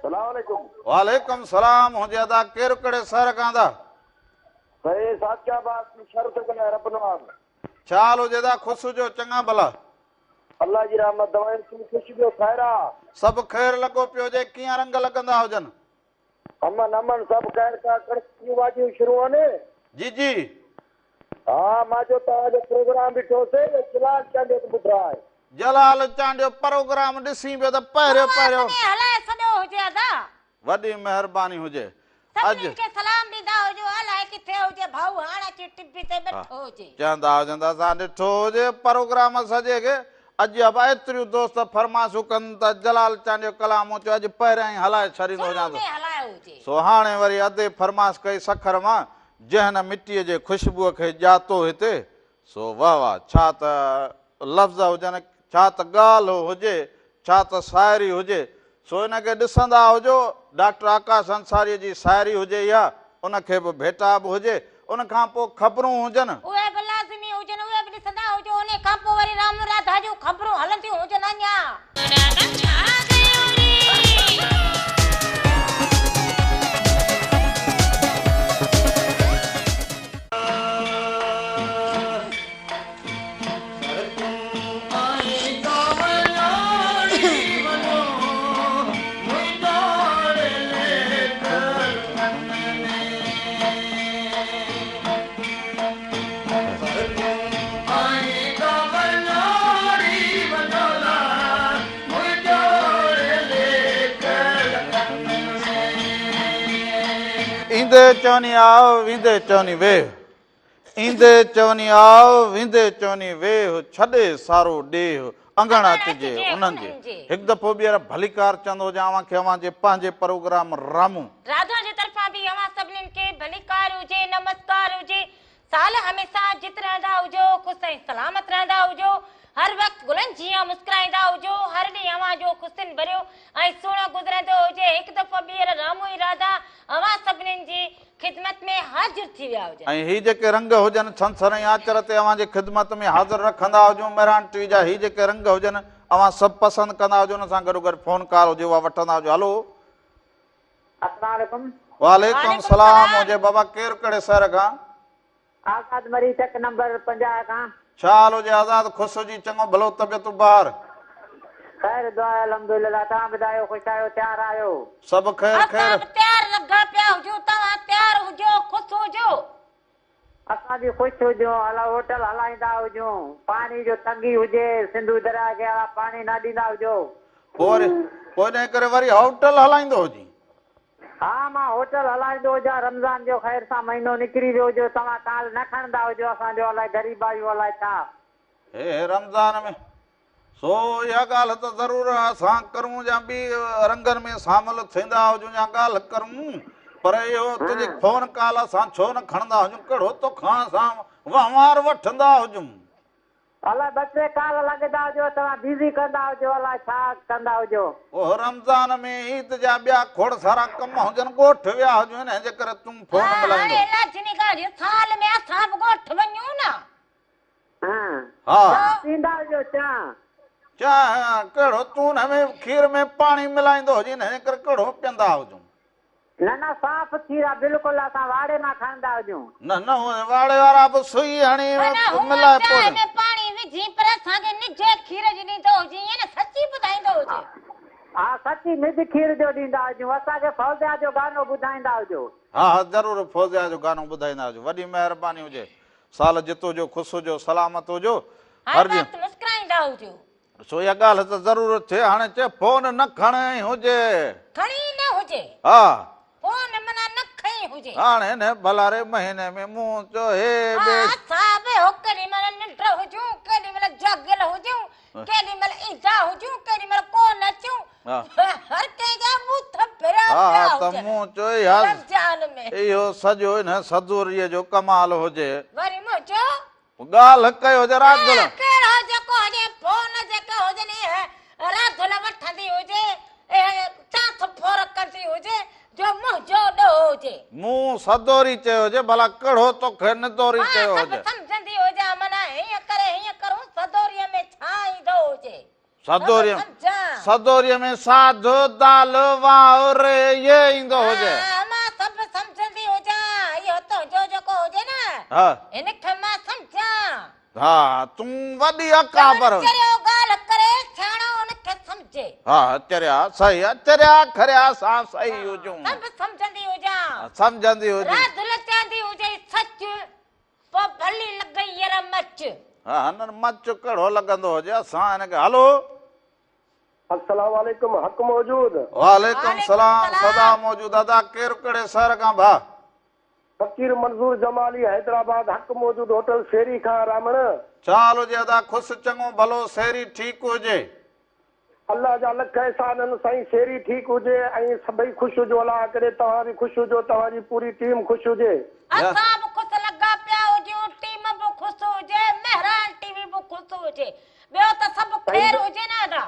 سلام عليڪم. وعليڪم سلام هجي ادا ڪير ڪهڙي شهر کان ادا. سائين صادق آباد شهر ٿو ڳالهايان رب نواز. ڇا حال هجي ادا خوش هجو چڱا ڀلا. الله جي رحمت دوائن تون خوش ٻيو خير آ. سڀ خير لڳو پيو هجي ڪيئن رنگ لڳندا هجن. امن امن سڀ خير ڪا ڪڻڪ جون واڍيون شروع آهن. جي جي. ها مان چيو توهان جو پروگرام ڏٺو سي اهو جلال چانڊيو ته ٻڌراء. جلال چانڊيو پروگرام ڏسين پيو ته پهريون پهريون. شروعات ۾ هلائي ڇڏيو هجي ادا. وڏي مهرباني هجي. اڄ. سڀني کي سلام ڏيندا هجو الائي ڪٿي هجي ڀائو هاڻ اچي ٽبي تي ٻيٺو هجي. چوندا هجن ته اسان ڏٺو هجي پروگرام سڄي کي اڄ ابا ايتريون دوست فرمائشون ڪن ته جلال چانڊيو ڪلام مون چيو اڄ پهريان ئي هلائي ڇڏيندو شروع هجان ۾ هلايو هجي. سو هاڻي وري ادي فرمائش ڪئي سکر مان جنهن نه مٽيء جي خوشبوء کي ڄاتو هتي سو واه واه ڇا ته لفظ هجن، ڇا ته ڳالهه هجي، ڇا ته شاعري هجي، سو ان کي ڏسندا هجو، ڊاڪٽر آڪاش انصاريء جي شاعري هجي اها، ان کي به ڀيٽا به هجي، ان کان پوء خبرون هجن. اهي به لازمي هجن، اهي به ڏسندا هجو، انهي کان پوء وري رام راڌا جون خبرون هلنديون هجن اڃا. راڌا ڇا ڪيو ري. ايندي چوني آء ويندي چوني ويهه. ايندي چوني آء، ويندي چوني ويهه، ڇڏي سارو ڏيهه، اڱڻ اچجي انهن جي. هڪ دفعو ٻيهر ڀليڪار چوندو هجان اوهان کي اوهان جي پنهنجي پروگرام رامون. راڌا جي طرفان به اوهان سڀنين کي ڀليڪار هجي، نمسڪار هجي. سال هميشه جت رهندا هجو، خوش ۽ سلامت رهندا هجو، هر وقت گلن جيان مسڪرائيندا هجو، هر ڏينهن اوهان جو خوشين ڀريو ۽ سهڻو گذرندو هجي. هڪ دفعو ٻيهر رامون ۽ راڌا اوهان سڀنين جي خدمت ۾ حاضر ٿي ويا هجن. ۽ هي جيڪي رنگ هجن ڇنڇر ۽ آچر تي اوهان جي خدمت ۾ حاضر رکندا هجون. مهراڻ ٽي وي جا هي جيڪي رنگ هجن اوهان سڀ پسند ڪندا هجو ان سان گڏوگڏ فون ڪال هجي اها وٺندا هجو. هلو. السلام عليڪم. وعليڪم السلام هجي بابا ڪير ڪهڙي شهر کان. آزاد مري چڪ نمبر 50 کان. ڇا حال هجي آزاد خوش هجي چڱو ڀلو طبيعت بهار. خير دعا آهي الحمدلله توهان ٻڌايو خوش آهيو تيار آهيو. سڀ خير خير. اسان به تيار لڳا پيا هجون توهان تيار هجو خوش هجو. اسان به خوش هجون الا هوٽل هلائيندا هجون پاڻي جو تنگي هجي سنڌو درياء کي الا پاڻي نه ڏيندا هجو. پوء وري پوء انهي ڪري وري هوٽل هلائيندو هجين. ها مان هوٽل هلائيندو هجان رمضان جو خير سان مهينو نڪري ويو هجي توهان ڪال نه کڻندا هجو اسان جو الائي غريب آهيون الائي ڇا. هي هي رمضان ۾ سو اها ڳالهه ته ضرور اسان ڪرون يا ٻي رنگن ۾ شامل ٿيندا هجون يا ڳالهه ڪرون پر اهو تنهنجي فون ڪال اسان ڇو نه کڻندا هجون ڪهڙو توکان اسان وهنوار وٺندا هجون. الائي ٻه ٽي ڪال لڳندا هجو توهان بيزي ڪندا هجو الائي ڇا ڪندا هجو. اوه رمضان ۾ عيد جا ٻيا کوڙ سارا ڪم هجن ڳوٺ ويا هجون انهي جي ڪري تون فون ملائيندو. هاڻي لاجني ڳالهه سال ۾ اسان به ڳوٺ وڃون نه. ها. چانهه پيئندا هجو چانهه. چانهه ڪهڙو تون هن ۾ کير ۾ پاڻي ملائيندو هجين انهي ڪري ڪهڙو پيئندا هجون. نه نه صاف کير آ بلڪل اسان واڙي مان کڻندا هجون. نه نه هونئن واڙي وارا به سئي هڻي معنيٰ هونئن ملائي پوء چانهه ۾ پاڻي وجهين پر اسان کي نج کير جي ڏيندو هجين ائين نه سچي ٻڌائيندو هجي. ها سچي نج کير جو ڏيندا هجون اسان کي فوزيا جو گانو ٻڌائيندا هجو. ها ها ضرور فوزيا جو گانو ٻڌائيندا هجون وڏي مهرباني هجي سال جت هجو خوش هجو سلامت هجو هر هر وقت مسڪرائيندا هجو. سو اها ڳالهه ته ضرور ٿئي هاڻي چئه فون نه کڻي هجي. کڻي نه هجي. ها. فون معنيٰ نه کنئي هجي. هاڻي هن ڀلاري مهيني ۾ مون چيو هي ٻي. ها اسان به هو ڪيڏي مهل ننڊ هجون ڪيڏي مهل جاڳيل هجون ڪيڏي مهل ايندا هجون ڪيڏي مهل ڪونه اچون هر ڪنهن جا ٻوٿ ڀريا ها پيا ها ته هجن مون چيو اها رمضان ۾. اهو سڄو ان سدوريء جو ڪمال هجي. وري منهنجو ڳالهه ڪيو هجي راڌل. اهي ڪهڙو جيڪو هجي فون جيڪو هجي ني اهي راڌل وٺندي هجي اهي چانس ڦور ڪندي هجي جو منهنجو ڏوهه هجي. مون سدوري چيو هجي ڀلا ڪهڙو توکي ندوري مان چيو سڀ هجي. سمجهندي هجان معنيٰ هيئن ڪري هيئن ڪرون سدوريء ۾ ڇا ايندو هجي. سدوريء سدوريء ۾ ساڌ، دال، واء، ري، يي ايندو هجي. ها مان سڀ سمجهندي هجان. اهو تنهنجو جيڪو هجي نه، هن کي مان سمجهان. ها تون وڏي اڪابر. چون چريو ڳالهه ڪري، سياڻو ان کي سمجهي. ها چريا صحيح آ، چريا کريا سان صحيح هجون. سڀ سمجهندي هجان. سمجهندي هجين. راڌل چوندي هجي سچ. پوء ڀلي لڳئي ير مچ. ها هنن مچ ڪهڙو لڳندو هجي اسان هن کي هلو. السلام عليڪم حق موجود. وعليڪم سلام سدا موجود ادا ڪير ڪهڙي شهر کان ڀا. فقير منظور جمالي حيدرآباد حق موجود هوٽل سيري کان رامڻ. ڇا حال هجي ادا خوش چڱو ڀلو سيري ٺيڪ هجي. الله جا لک احسان آهن سائين سيري ٺيڪ هجي ۽ سڀئي خوش هجو الله ڪري توهان به خوش هجو توهان جي پوري ٽيم خوش هجي. اسان به خوش لڳا پيا هجون ٽيم به خوش هجي مهراڻ ٽي وي به خوش هجي ٻيو ته سڀ خير هجي نه ادا.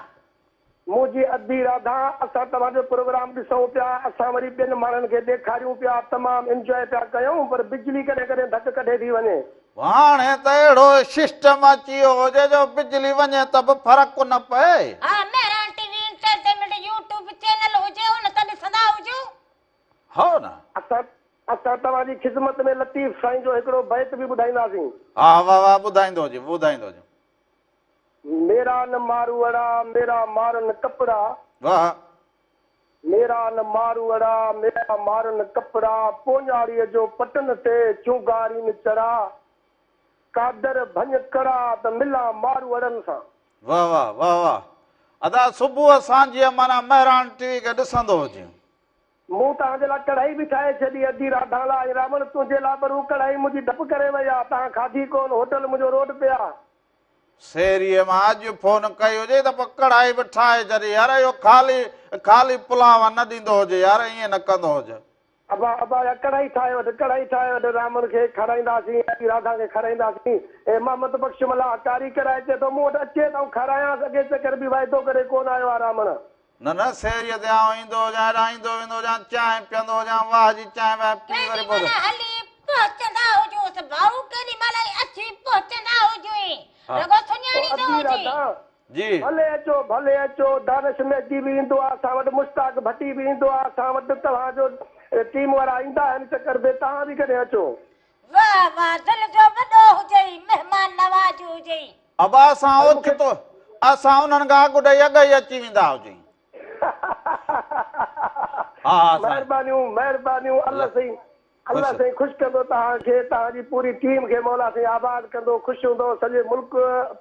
منهنجي ادي راڌا اسان توهان جو پروگرام ڏسون پيا اسان وري ٻين ماڻهن کي ڏيکاريون پيا تمام انجواء پيا ڪيون پر بجلي ڪڏهن ڪڏهن ڌڪ ڪڍي ٿي وڃي. هاڻي ته اهڙو سسٽم اچي ويو هجي جو بجلي وڃي ته به فرق نه پئي. ها Mehran T V entertainment YouTube channel هجي ان ته ڏسندا هجو. هو نه. اسان اسان توهان جي خذمت ۾ لطيف سائين جو هڪڙو بيت به ٻڌائينداسين. ها واه واه ٻڌائيندو هجي ٻڌائيندو هجي. ميرا نه ماروئڙا ميرا مارن ڪپڙا. واه. ميرا نه ماروئڙا، ميرا مارن ڪپڙا، پوڃاڙيء جو پٽن تي چونگارين چڙا، قادر ڀڃ ڪڙا ته ملان ماروئڙن سان. واه واه واه واه ادا صبح سانجهيء معنيٰ مهراڻ ٽي وي کي ڏسندو هجين. مون توهان جي لاء ڪڙهائي به ٺاهي ڇڏي ادي راڌا لاء ۽ رامڻ تنهنجي لاء پر هو ڪڙهائي منهنجي ڌپ ڪري وئي آ توهان کاڌي ڪون هوٽل منهنجو روڊ تي آ. سيريء مان اڄ فون ڪئي هجي ته پوء ڪڙهائي به ٺاهي ڇڏي يار اهو خالي خالي پلاء نه ڏيندو هجي يار ائين نه ڪندو هج. ابا ابا اها ڪڙهائي ٺاهي وٺ ڪڙهائي ٺاهي وٺ رامڻ کي کارائينداسين ادي راڌا کي کارائينداسين اي محمد بخش ملاح ڪاريگر آهي چئي ٿو مون وٽ اچي ته آئون کارايانس اڳي چڪر به واعدو ڪري ڪونه آيو آ رامڻ. نه نه سيريء تي آئون ايندو هجان هيڏانهن ايندو ويندو هجان چانهه پيئندو هجان واهه جي چانهه وانهه پي ڪيڏي وري پوء مهل هلي پهچندا هجونس ڀائو ڪيڏي مهل اچي پهچندا هجوئين رڳو سڃاڻيندو ادي هجين. راڌا جي. ڀلي اچو ڀلي اچو دانش مهدي به ايندو آ اسان وٽ مشتاق ڀٽي به ايندو آ اسان وٽ توهان جو ٽيم وارا ايندا آهن چڪر تي توهان به ڪڏهن اچو. واه واه دل جو وڏو هجئي مهمان نواز هجئي. ابا اسان اوچتو اسان انهن کان اڳ ڏئي اڳ ئي اچي ويندا هجئين. ها ها سائين. مهربانيون مهربانيون الله سائين الله سائين خوش ڪندو توهان کي توهان جي پوري ٽيم کي مولا سائين آباد ڪندو خوش هوندو سڄي ملڪ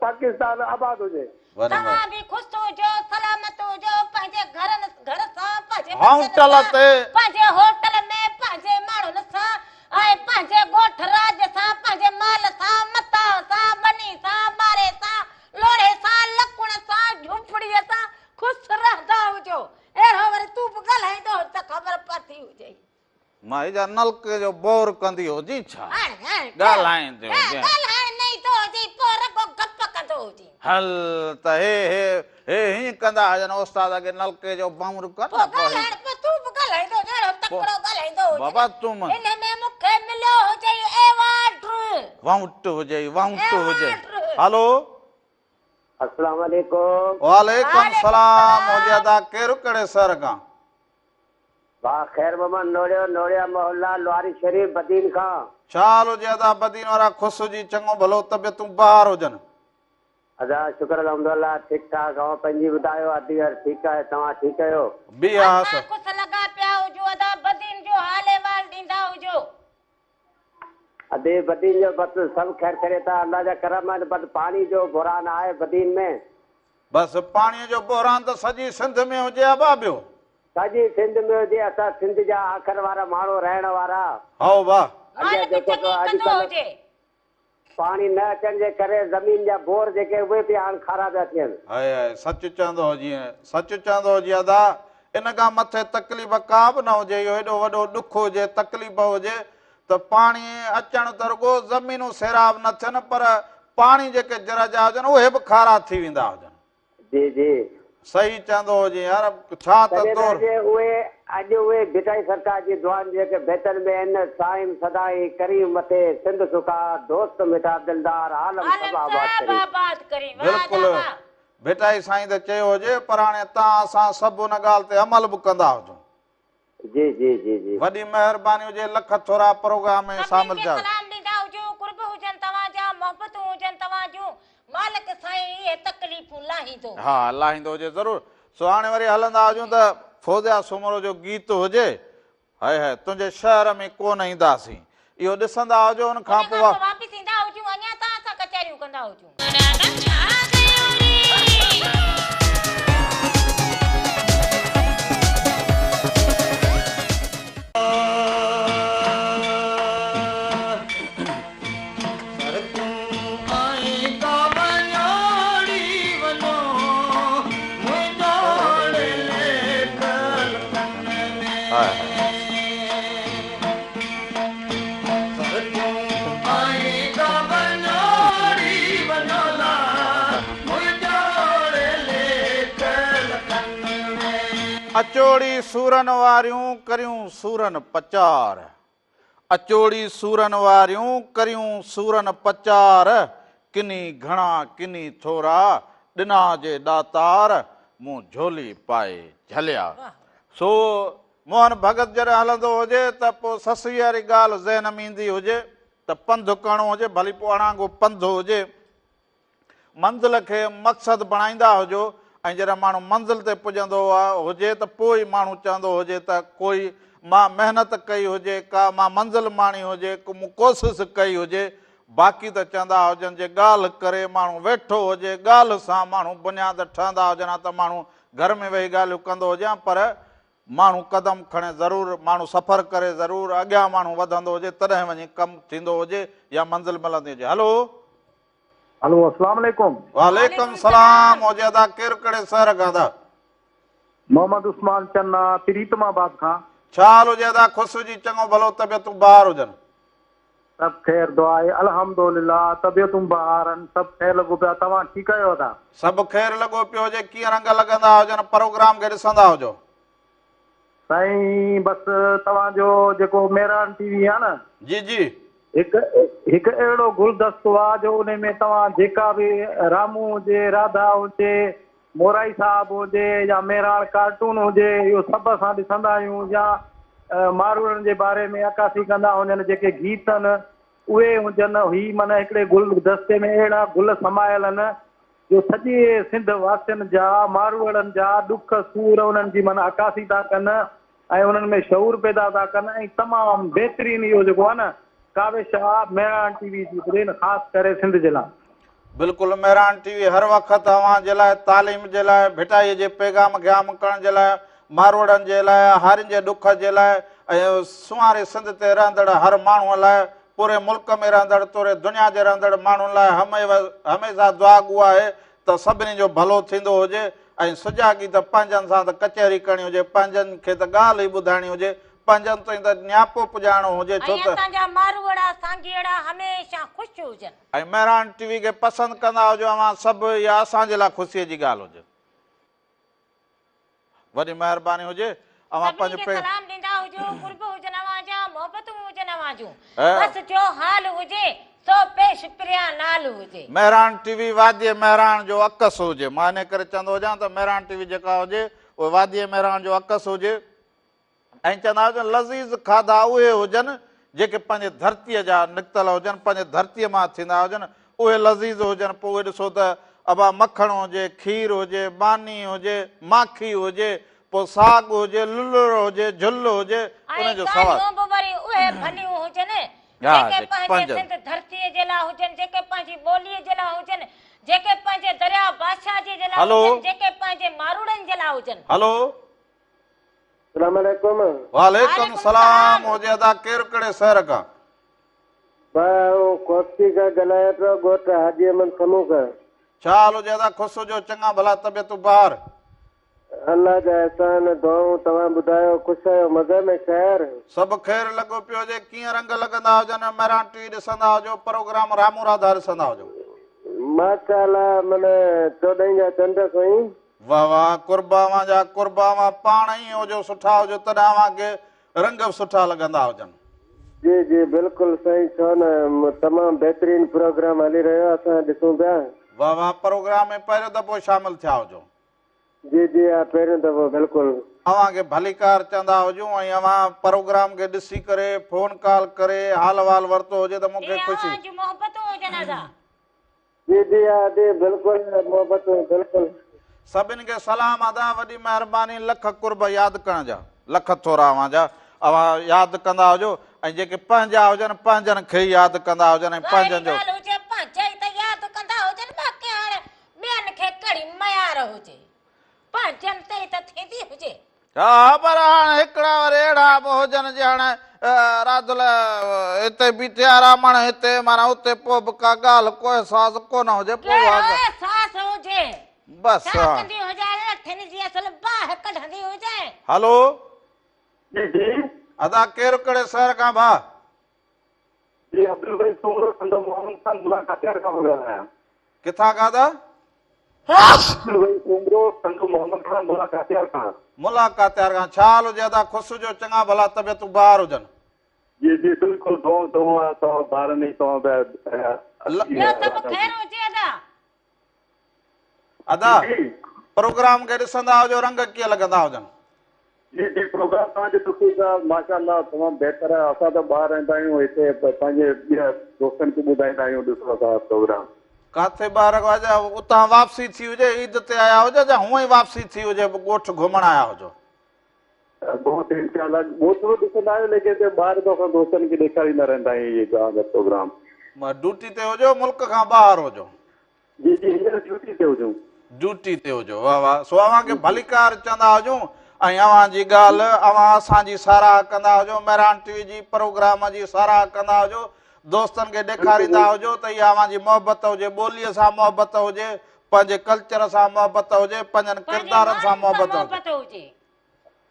پاڪستان آباد هجي. توهان به خوش هجو سلامت هجو پنهنجي گهرن گهر سان پنهنجي ٻچن هوٽل سان تي. پنهنجي هوٽل ۾ پنهنجي ماڻهن سان ۽ پنهنجي ڳوٺ راڄ سان پنهنجي مال سان متاع سان ٻني سان ٻاري سان لوڙهي سان لڪڻ سان جهوپڙيء سان خوش رهندا هجو اهڙو وري تون به ڳالهائيندو هج ته خبر پتي هجئي. مائي جا نلڪي جو بور ڪندي هجين ڇا؟ ڳالهائيندي هجين. ڳالهائڻ نه ايندو هجئي پوء رڳو گپ ڪندو هجين. هل ته هي هي هي هيئن ڪندا هجن استاد اڳي نلڪي جو بور ڪر پوء ڳالهائڻ پوء تون به ڳالهائيندو هجين اهڙو تڪڙو ڳالهائيندو هجين. بابا تون من. ان ۾ مون کي مليو هجئي ايوارڊ. وائونٽ هجئي وائونٽ هجئي. هلو. السلام عليڪم. وعليڪم سلام هجي ادا ڪير ڪهڙي شهر کان. ڀاء خير محمد نوڙيو، نوڙيا محلا، لواري شريف، بدين کان. ڇا حال هجي ادا بدين وارا خوش هجي چڱو ڀلو طبيعتون بهار هجن. ادا شڪر الحمدالله ٺيڪ ٺاڪ اوهان پنهنجي ٻڌايو ادي هر ٺيڪ آهي توهان ٺيڪ آهيو. به آهس. اسان خوش لڳا پيا هجون ادا بدين جو حال احوال ڏيندا هجو. ادي بدين جو بس سڀ خير خيريت آهي الله جا ڪرم آهن بس پاڻي جو بحران آهي بدين ۾. بس پاڻي جو بحران ته سڄي سنڌ ۾ هجي ابا ٻيو. سڄي سنڌ ۾ هجي اسان سنڌ جا آخر وارا ماڻهو رهڻ وارا. هائو واه. مال به چڱي ڪندو هجي. پاڻي نه اچڻ جي ڪري زمين جا بور جيڪي اهي به هاڻ کارا پيا ٿين. هائي هائي سچ چوندو هجين سچ چوندو هجين ادا ان کان مٿي تڪليف ڪا به نه هجي اهو ايڏو وڏو ڏک هجي تڪليف هجي ته پاڻي اچڻ ته رڳو زمينون سيراب نه ٿين پر پاڻي جيڪي جر جا هجن اهي به کارا ٿي ويندا هجن. جي جي. صحيح چوندو هجين يار ڇا ته تڏهن ته دور. اڄ اهي اڄ اهي ڀٽائي سرڪار جي دعائن جيڪي بيتن ۾ آهن سائين سدائين ڪرين مٿي سنڌ سڪا دوست مٺا دلدار عالم سڀ عالم آباد سڀ ڪرين. آباد ڪرين واه ادا بلڪل واه. ڀٽائي سائين ته چيو هجي پر هاڻي تان اسان سڀ ان ڳالهه تي عمل به ڪندا هجون. جي جي جي جي. وڏي مهرباني هجي لک ٿورا پروگرام ۾ سڀني شامل کي ٿيا. سلام ڏيندا هجو قرب هجن توهان جا محبتون هجن توهان جون مالڪ سائين اهي تڪليفون لاهيندو. ها لاهيندو هجي ضرور سو هاڻي وري هلندا هجون ته فوزيا سومرو جو گيت هجي هاء هاء تنهنجي شهر ۾ ڪونه اينداسين اهو ڏسندا هجو ان کان ان کان پوء. پوء واپس ايندا هجون اڃا توهان سان ڪچهريون ڪندا هجون. اچوڙي سورن واريون ڪريون سورن پچار اچوڙي سورن واريون ڪريون سورن پچار ڪني گهڻا ڪني ٿورا ڏنا جي ڏاتار مون جهولي پائي جهليا سو موهن ڀڳت جڏهن هلندو هجي ته پوء سسئيء واري ڳالهه ذهن ۾ ايندي هجي ته پنڌ ڪرڻو هجي، ڀلي پوء اڻانگو پنڌ هجي. منزل کي مقصد بڻائيندا هجو ۽ جڏهن ماڻهو منزل تي پڄندو هجي ته پوء ئي ماڻهو چوندو هجي ته ڪوئي مان محنت ڪئي هجي، ڪا مان منزل ماڻي هجي، ڪو مون ڪوشش ڪئي هجي. باقي ته چوندا هجن جي ڳالهه ڪري ماڻهو ويٺو هجي، ڳالهه سان ماڻهو بنياد ٺهندا هجن ها ته ماڻهو گهر ۾ ويهي ڳالهيون ڪندو هجي ها پر ماڻهو قدم کڻي ضرور، ماڻهو سفر ڪري ضرور، اڳيان ماڻهو وڌندو هجي تڏهن وڃي ڪم ٿيندو هجي يا منزل ملندي هجي. هلو. هلو اسلام عليڪم. وعليڪم سلام هجي ادا ڪير ڪهڙي شهر کان ادا. محمد عثمان چنا پريتم آباد کان. ڇا حال هجي ادا خوش هجي چڱو ڀلو طبيعتون بهار هجن. سڀ خير دعا آهي الحمدلله طبيعتون بهار آهن سڀ خير لڳو پيو آهي توهان ٺيڪ آهيو ادا. سڀ خير لڳو پيو هجي ڪيئن رنگ لڳندا هجن پروگرام کي ڏسندا هجو. سائين بس توهان جو جيڪو مهراڻ ٽي وي آهي نه. جي جي. هڪ هڪ اهڙو گلدستو آهي جو انهي ۾ توهان جيڪا به رامون هجي راڌا هجي مورائي صاحب هجي يا مهراڻ ڪارٽون هجي اهو سڀ اسان ڏسندا آهيون يا ماروئڙن جي باري ۾ عڪاسي ڪندا هجن جيڪي گيت آهن اهي هجن هي معنيٰ هڪڙي گل دستي ۾ اهڙا گل سمايل آهن جو سڄي سنڌ واسين جا ماروئڙن جا ڏک سور انهن جي معنيٰ عڪاسي ٿا ڪن ۽ انهن ۾ شعور پيدا ٿا ڪن ۽ تمام بهترين اهو جيڪو آهي نه ڪاوش آ مهراڻ ٽي وي جي برين خاص ڪري سنڌ جي لاء. بلڪل مهراڻ ٽي وي هر وقت اوهان جي لاء تعليم جي لاء ڀٽائي جي پيغام کي عام ڪرڻ جي لاء ماروئڙن جي لاء هارين جي ڏک جي لاء ۽ سونهاري سنڌ تي رهندڙ هر ماڻهو لاء پوري ملڪ ۾ رهندڙ توڙي دنيا جي رهندڙ ماڻهن لاء هميشه دعاگو آهي ته سڀني جو ڀلو ٿيندو هجي ۽ سجاڳي ته پنهنجن سان ته ڪچهري ڪرڻي هجي، پنهنجن کي ته ڳالهه ئي ٻڌائڻي هجي، پنهنجن تائين ته نياپو پڄائڻو هجي ڇو ۽ ته. اسان جا ماروئڙا سانگيئڙا هميشه خوش هجن. ۽ مهراڻ ٽي وي کي پسند ڪندا هجو اوهان سڀ اها اسان جي لاء خوشيء جي ڳالهه هجي. وڏي مهرباني هجي اوهان سڀني پنهنجو کي پي. سلام ڏيندا هجو قرب هجن اوهان جا محبتون هجن اوهان جون بس جو حال هجي سو پيش پريان نال هجي. مهراڻ ٽي وي واديء مهراڻ جو عڪس هجي مان انهي ڪري چوندو هجان ته مهراڻ ٽي وي جيڪا هجي اهي واديء مهراڻ جو عڪس هجي ۽ چوندا هجن لذيذ کاڌا اهي هجن جيڪي پنهنجي ڌرتيء جا نڪتل هجن پنهنجي ڌرتيء مان ٿيندا هجن اهي لذيذ هجن پوء اهي ڏسو ته ابا مکڻ هجي کير هجي ماني هجي ماکي هجي پوء ساڳ هجي لولڙ هجي جهل هجي ۽ ان جو سواد. ڳالهيون به وري اهي ڀليون هجن ها جيڪي جيڪي پنهنجي پنهنجن. سنڌ ڌرتيء جي لاء هجن جيڪي پنهنجي ٻوليء جي لاء هجن جيڪي پنهنجي درياء بادشاهه جي جي لاء هلو. هجن جيڪي پنهنجي ماروئڙن جي لاء هجن. هلو. السلام عليڪم. وعليڪم سلام هجي ادا ڪير ڪهڙي شهر کان. ڀاء آئون کوسڪي کان ڳالهايان پيو ڳوٺ حاجي احمد سمون کان. ڇا حال هجي ادا خوش هجو چڱا ڀلا طبيعتون بهار. الله جا احسان دعائون توهان ٻڌايو خوش آهيو مزي ۾ خير. سڀ خير لڳو پيو هجي ڪيئن رنگ لڳندا هجن مهراڻ ٽي وي ڏسندا هجو پروگرام رامون راڌا ڏسندا هجو. ماشاءالله من چوڏهين جا چنڊ سائين. واه واه قرب اوهان جا قرب اوهان پاڻ ائين هجو سٺا هجو تڏهن اوهان کي رنگ به سٺا لڳندا هجن. جي جي بلڪل سائين ڇو نه تمام بهترين پروگرام هلي رهيو آهي اسان ڏسون پيا. واه واه پروگرام ۾ پهريون دفعو شامل ٿيا هجو. جي جي ها پهريون دفعو بلڪل. اوهان کي ڀليڪار چوندا هجون ۽ اوهان پروگرام کي ڏسي ڪري فون ڪال ڪري حال احوال ورتو هجي ته مون کي اهي خوشي. اوهان جون محبتون هجن ادا. جي جي ها ادي بلڪل محبتون بلڪل. سڀن کي سلام ادا وڏي مهرباني لک قرب ياد ڪرڻ جا لک ٿورا اوهان جا اوهان ياد ڪندا هجو ۽ جيڪي پنهنجا هجن پنهنجن کي ئي ياد ڪندا هجن ۽ ظاهري پنهنجن جو. ڳالهه هجي پنهنجا ئي ته ياد ڪندا هجن باقي هاڻي ٻين کي ڪهڙي ميار هجي پنهنجن تي ئي ته ٿيندي هجي. ها پر هاڻ هڪڙا وري اهڙا به هجن جي هاڻ راڌل هتي بيٺي آ رامڻ هتي معنيٰ اتي پوء به ڪا ڳالهه ڪو احساس ڪونه هجي پوء اها ڪهڙو احساس هجي بس ڇا ها. ڪندي هجي لٺين جي اصل باهه ڪڍندي هجي. هلو. جي جي. ادا ڪير ڪهڙي شهر کان ڀاء. جي عبدالغني سومرو ٽنڊو محمد خان ملا ڪاتيار کان پيو ڳالهايان. ڪٿان کان ادا؟ عبدالغني سومرو ٽنڊو محمد خان ملا ڪاتيار کان. ملا ڪاتيار کان ڇا حال هجي ادا خوش هجو چڱا ڀلا طبيعتون بهار هجن. جي جي بلڪل دعائون توهان توهان ٻارن ۽ توهان به ٻيو سڀ خير هجي ادا. ادا پروگرام کي ڏسندا هجو رنگ ڪيئن لڳندا هجن. جي جي پروگرام توهان جو ڏسون ٿا ماشاء الله تمام بهتر آهي اسان ته ٻاهر رهندا آهيون هتي پنهنجي ٻين دوستن کي ٻڌائيندا آهيون ڏسو اسان جا پروگرام. ڪاٿي ٻاهر اتان واپسي ٿي هجي عيد تي آيا هجو يا هونئن ئي واپسي ٿي هجي ڳوٺ گهمڻ آيا هجو. ڳوٺ انشاء الله ڳوٺ به ڏسندا آهيون ليڪن هتي ٻاهر به اسان دوستن کي ڏيکاريندا رهندا آهيون اهي توهان جا پروگرام. ڊيوٽي تي هجو ملڪ کان ٻاهر هجو. جي جي هينئر ڊيوٽي تي هجون. ڊيوٽي تي هجو واه واه سو اوهان کي ڀليڪار چوندا هجون ۽ اوهان جي ڳالهه اوهان اسان جي ساراهه ڪندا هجو مهراڻ ٽي وي جي پروگرام جي ساراهه ڪندا هجو دوستن کي ڏيکاريندا هجو ته اها اوهان جي محبت هجي ٻوليء سان محبت هجي پنهنجي ڪلچر سان محبت هجي پنهنجن ڪردارن سان محبت هجي.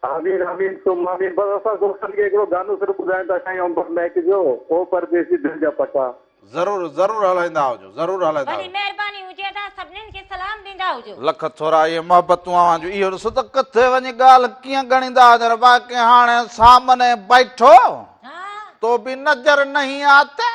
آمين آمين ثم آمين بس اسان دوستن کي هڪڙو گانو صرف ٻڌائڻ ٿا چاهيون امبر مهڪ جو او پرديسي دل جا پکا. ضرور ضرور هلائيندا هجو ضرور هلائيندا وڏي هجو. مهرباني هجي ادا سڀنين کي سلام ڏيندا هجو. لک ٿورا اهي محبتون اوهان جون اهو ڏسو ته ڪٿي وڃي ڳالهه ڪيئن ڳڻيندا هجن باقي هاڻي سامني بيٺو تو به نظر نهين آتي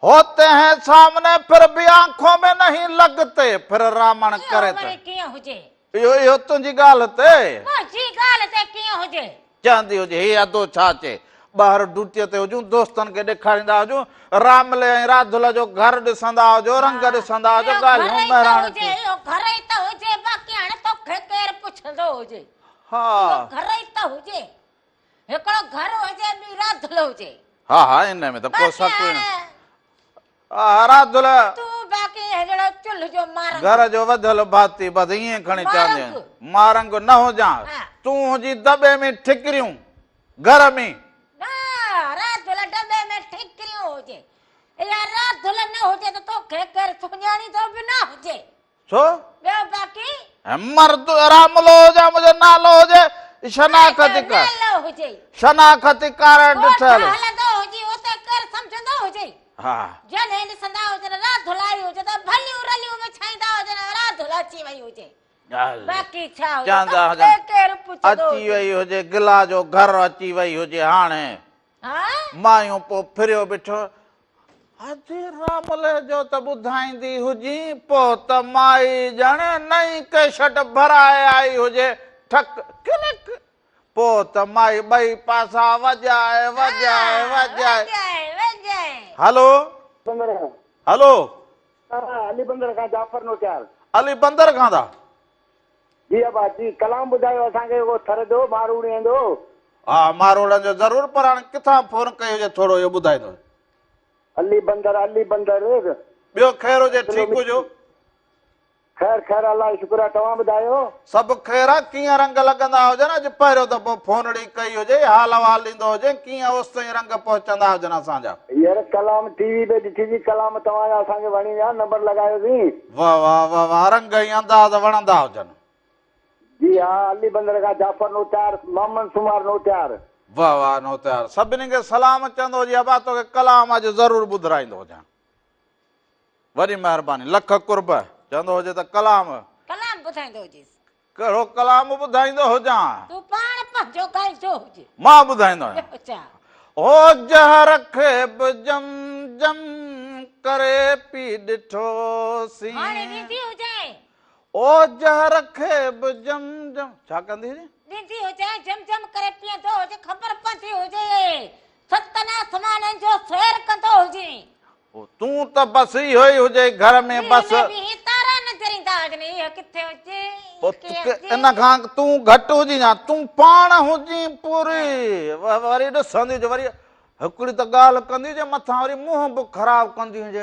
هوتي هين سامني ڦر به آنکون ۾ نهين لگتي ڦر رامڻ ڪري اهو ته وري ڪيئن هجي. اهو اهو تنهنجي ڳالهه تي. منهنجي ڳالهه تي ڪيئن هجي. چوندي هجي هي ادو ڇا چئي. ٻاهر ڊيوٽيء تي هجون دوستن کي ڏيکاريندا هجون راملي ۽ راڌل جو گهر ڏسندا هجو رنگ ڏسندا هجو اهو گهر ڳالهيون ئي ته مهراڻ هجي ٿي. اهو گهر ئي ته هجي باقي هاڻي توکي ڪير پڇندو هجي. ها. اهو گهر ئي ته هجي. هڪڙو گهر هجي ٻي راڌل هجي. ها ها ان ۾ ته ڪو باقي شڪ ئي نه. هاڻي ها راڌل. تون باقي ههڙو چلهه جو مارنگ. گهر جو وڌل ڀاتي بس ائين کڻي چوندي مارنگ. مارنگ نه هجان ها. تون هجين دٻي ۾ ٺڪريون گهر ۾. نه راڌل دٻي ۾ ٺڪريون هجي. اها راڌل نه هجي ته توکي ڪير سڃاڻيندو به نه هجي. ڇو؟ ٻيو باقي؟ مرد راملو هجان منهنجو نالو هجي شناختي ڪارڊ نالو هجي شناختي ڪارڊ ٺهيل هلندو هجي اتي ڪير سمجهندو هجي ها جڏهن ڏسندا هجن راڌل آئي هجي ته ڀليون رليون وڇائيندا هجن راڌل اچي وئي هجي باقي ڇا هجي چوندا توکي هجن ڪير پڇندو اچي وئي هجي گلا جو گهر اچي وئي هجي هاڻي ها مايون پوء ڦريو بيٺو ادي رامل جو ته ٻڌائيندي هجين، پوء ته مائي ڄڻ نئين ڪيشٽ ڀرائي آئي هجي، ٺڪ ڪلڪ، پوء ته مائي ٻئي پاسا وڄائي وڄائي وڄائي. هلو هلو. علي بندر کان جعفر نوٽيار. علي بندر کان ٿا. جي ابا جي ڪلام ٻڌايو اسان کي اهو ٿر جو ماروئڙين جو. ها ماروئڙن جو ضرور پر هاڻي ڪٿان فون ڪئي هجي ٿورو اهو ٻڌائيندو. علي بندر علي بندر. ٻيو خير هجي ٺيڪ هجو. خير خير الله جو شڪر آ توهان ٻڌايو. سڀ خير آ ڪيئن رنگ لڳندا هجن اڄ پهريون دفعو فونڙي ڪئي هجي حال احوال ڏيندو هجين ڪيئن اوستائين رنگ پهچندا هجن اسان جا. ير ڪلام ٽي وي تي ڏٺي سين ڪلام توهان جا اسان کي وڻي ويا نمبر لڳايو سين. واه واه واه واه رنگ ۽ انداز وڻندا هجن. جي ها علي بندر کان جعفر نوتيار محمد سومار نوتيار. واه واه نوتيار سڀني کي سلام چوندو هجي ابا توکي ڪلام اڄ ضرور ٻڌرائيندو هجان وڏي مهرباني لک قرب چوندو هجي ته ڪلام. ڪلام ٻڌائيندو هجيس. ڪهڙو ڪلام ٻڌائيندو هجان. تون پاڻ پنهنجو ڳائيندو هجي. مان ٻڌائيندو آهيان. ٻيو ڇا. هو جهر کي به جم جم ڪري پي ڏٺوسين. هاڻي ڏيندي هجانء. او جهر کي به جم جم ڇا ڪندي هجي؟ ڏيندي هجانء جم جم ڪري پيئندو هجي خبر پوندي هجي ستن آسمانن جو سير ڪندو هجين. تون ته بس اهو ئي هجئي گهر ۾ بس. ڏينهن ۾ به هي تارا نظر ايندا هجن اهو ڪٿي هجي ڪيئن هجي. ان کان تون گهٽ هجين يا تون پاڻ هجين پوري وري ڏسندي هجي وري هڪڙي ته ڳالهه ڪندي هجي مٿان وري منهن به خراب ڪندي هجي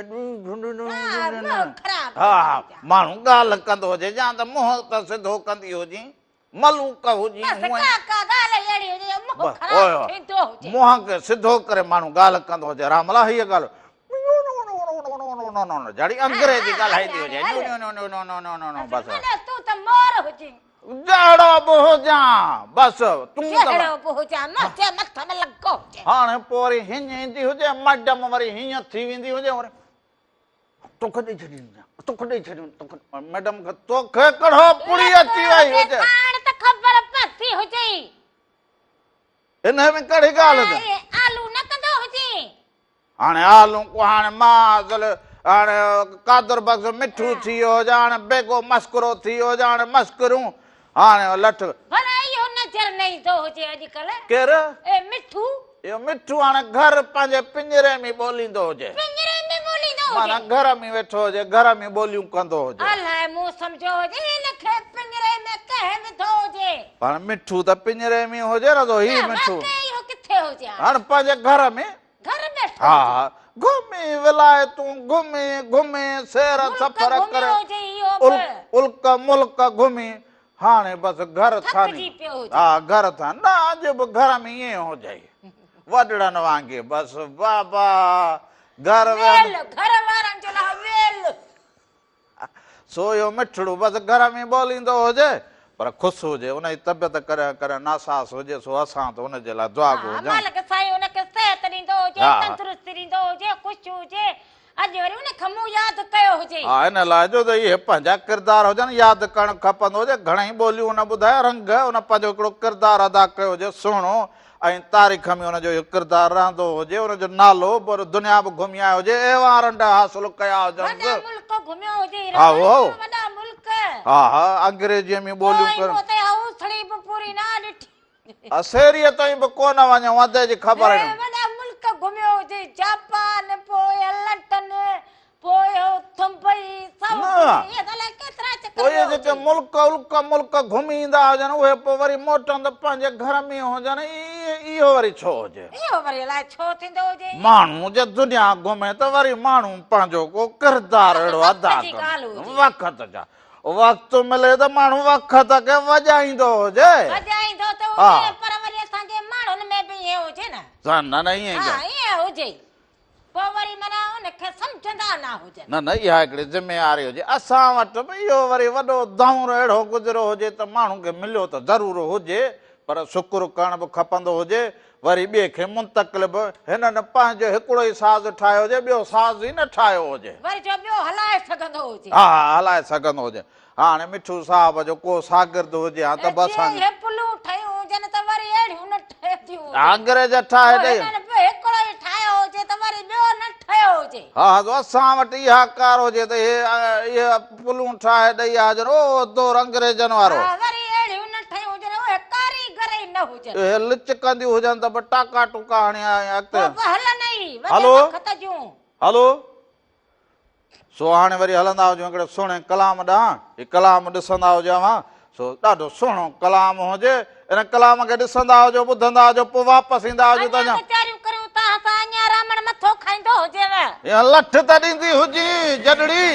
ها ماڻهو ڳالهه ڪندو هجي يا ته منهن ته سڌو ڪندي هجين. ملوڪ هجين بس ڪا ڪا ڳالهه اهڙي هجي جو منهن خراب ٿيندو هجي. منهن کي سڌو ڪري ماڻهو ڳالهه ڪندو هجي راملا هيء ڳالهه جھڙي انگريزي ڳالهائيندي هجي بس تون ته مور هجين. جهڙو به هجان بس تون ته جهڙو به هجان منهنجي مٿ ۾ لڳو هجي. هاڻي پوء وري هيئن ايندي هجي مئڊم وري هيئن ٿي ويندي هجي وري توکي ڏئي ڇڏيون توکي ڏئي ڇڏيون توکي ميڊم کي توکي ڪڙهو پڙي اچي وئي هجي پاڻ ته خبر پتي هجي ان ۾ ڪهڙي ڳالهه ده آلو نه ڪندو هجي هاڻي آلو کو هاڻي مان اصل هاڻي قادر بخش مٺو ٿي ويو هجي هاڻي بيگو مسڪرو ٿي ويو هجي هاڻي مسڪريون هاڻي لٺ ڀلا اهو نظر نه ايندو هجي اڄڪلهه ڪير اي مٺو اهو مٺو هاڻي گهر پنهنجي پڃري ۾ ٻوليندو هجي. پڃري ۾ ٻوليندو هجي. معنيٰ گهر ۾ ويٺو هجي، گهر ۾ ٻوليون ڪندو هجي. الائي مون سمجهيو هجي هن کي پڃري ۾ ڪنهن وڌو هجي. پر مٺو ته پڃري ۾ هجي نه ته هي مٺو. نه واقعي اهو ڪٿي هجي هاڻي. هاڻي پنهنجي گهر ۾. گهر ۾ ويٺو هجي. ها گهمي ولايتون گهمي گهمي سير سفر ڪري. ملڪ گهميو هجي اهو به. الڪ ملڪ گهمي. هاڻي بس گهر ٿاني ٿڪجي پيو هجي. ها گهر ٿان نه اڄ به گهر ۾ ائين هجئي وڏڙن وانگي بس بابا گهر ويل گهر وارن جو لاء ويل. سو اهو مٺڙو بس گهر ۾ ٻوليندو هجي پر خوش هجي ان جي طبيعت ڪڏهن ڪڏهن ناساز هجي سو اسان ته ان جي لاء دعاگو ها هجون. مالڪ سائين ان کي صحت ڏيندو هجي تندرستي ڏيندو هجي خوش هجي اڄ وري ان کي مون ياد ڪيو هجي. ها ان لاء جو ته اهي پنهنجا ڪردار هجن ياد ڪرڻ کپندو هجي گهڻئي ٻوليون ان ٻڌايا رنگ ان پنهنجو هڪڙو ڪردار ادا ڪيو هجي سهڻو ۽ تاريخ ۾ ان جو اهو ڪردار رهندو هجي، ان جو نالو به دنيا به گهمي آيو هجي، ايوارنڊ حاصل ڪيا هجنس. وڏا ملڪ گهميو هجي رمن، وڏا ملڪ. ها ها انگريزيء ۾ ٻوليون ڪرڻ. پوء اتي اوسڙي به پوري نه ڏٺي. اسيريء تائين به ڪونه وڃون، ادي جي خبر نه. وڏا ملڪ گهميو هجي، جاپان پوء لنڊن پوء هو ٿنڀئي سڀ گهمي اهي ته الائي ڪيترا چڪر پوء اهي ويو جيڪي هجي. ملڪ الڪ ملڪ گهمي ايندا هجن اهي پوء وري موٽن ته پنهنجي گهر ۾ هجن اهو وري ڇو هجي. اهو وري الائي ڇو ٿيندو هجي ائين. ماڻهو جي دنيا گهمي ته وري ماڻهو پنهنجو ڪو ڪردار اهڙو وقت ادا جي ڪندو. ڳالهه هجي. وقت جا وقت ملي ته ماڻهو وقت کي وڄائيندو هجي. وڄائيندو ته هجي پر وري اسان جي ماڻهن ۾ به ائين هجي نه. نه نه ائين ها ائين هجي. پوء وري معنيٰ ان کي سمجهندا نه هجن. نه نه اها هڪڙي ذميواري هجي. اسان وٽ به اهو وري وڏو دؤر اهڙو گذريو هجي ته ماڻهو کي مليو ته ضرور هجي پر شڪر ڪرڻ به کپندو هجي وري ٻئي کي منتقل به. هنن پنهنجو هڪڙو ئي ساز ٺاهيو هجي ٻيو ساز ئي نه ٺاهيو هجي. وري جو ٻيو هلائي سگهندو هجي. ها ها هلائي سگهندو هجي. هاڻي مٺو صاحب جو ڪو شاگرد هجي ها ته به اسان جي اهي پلون ٺهيون هجن ته وري اهڙيون نه ٺهنديون هجن. انگريز ٺاهي ڏئي. پوء هنن به هڪڙو ئي ٺاهيو هجي ته وري ٻيو نه ٺهيو هجي. ها ها سو اسان وٽ اها ڪار هجي ته اهي اهي پلون ٺاهي ڏئي ها هجن او دور انگريزن وارو. ها وري اهڙيون نه ٺهيون هجن اهي ڪاريگر ئي نه هجن. اهي لچڪنديون هجن ته به ٽاڪا ٽوڪا هڻي اڳتي. پوء به هلن ئي وڏي وقت جون. هلو. سو هاڻي وري هلندا هجون هڪڙي سهڻي ڪلام ڏانهن. هي ڪلام ڏسندا هجو اوهان، سو ڏاڍو سهڻو ڪلام هجي. ان ڪلام کي ڏسندا هجو، ٻڌندا هجو، پوء واپس ايندا هجو ته اڃا ڪچهريون ڪريون توهان سان، اڃا رامڻ مٿو کائيندو هجيو. يا لٺ ته ڏيندي هجين جڏڙي.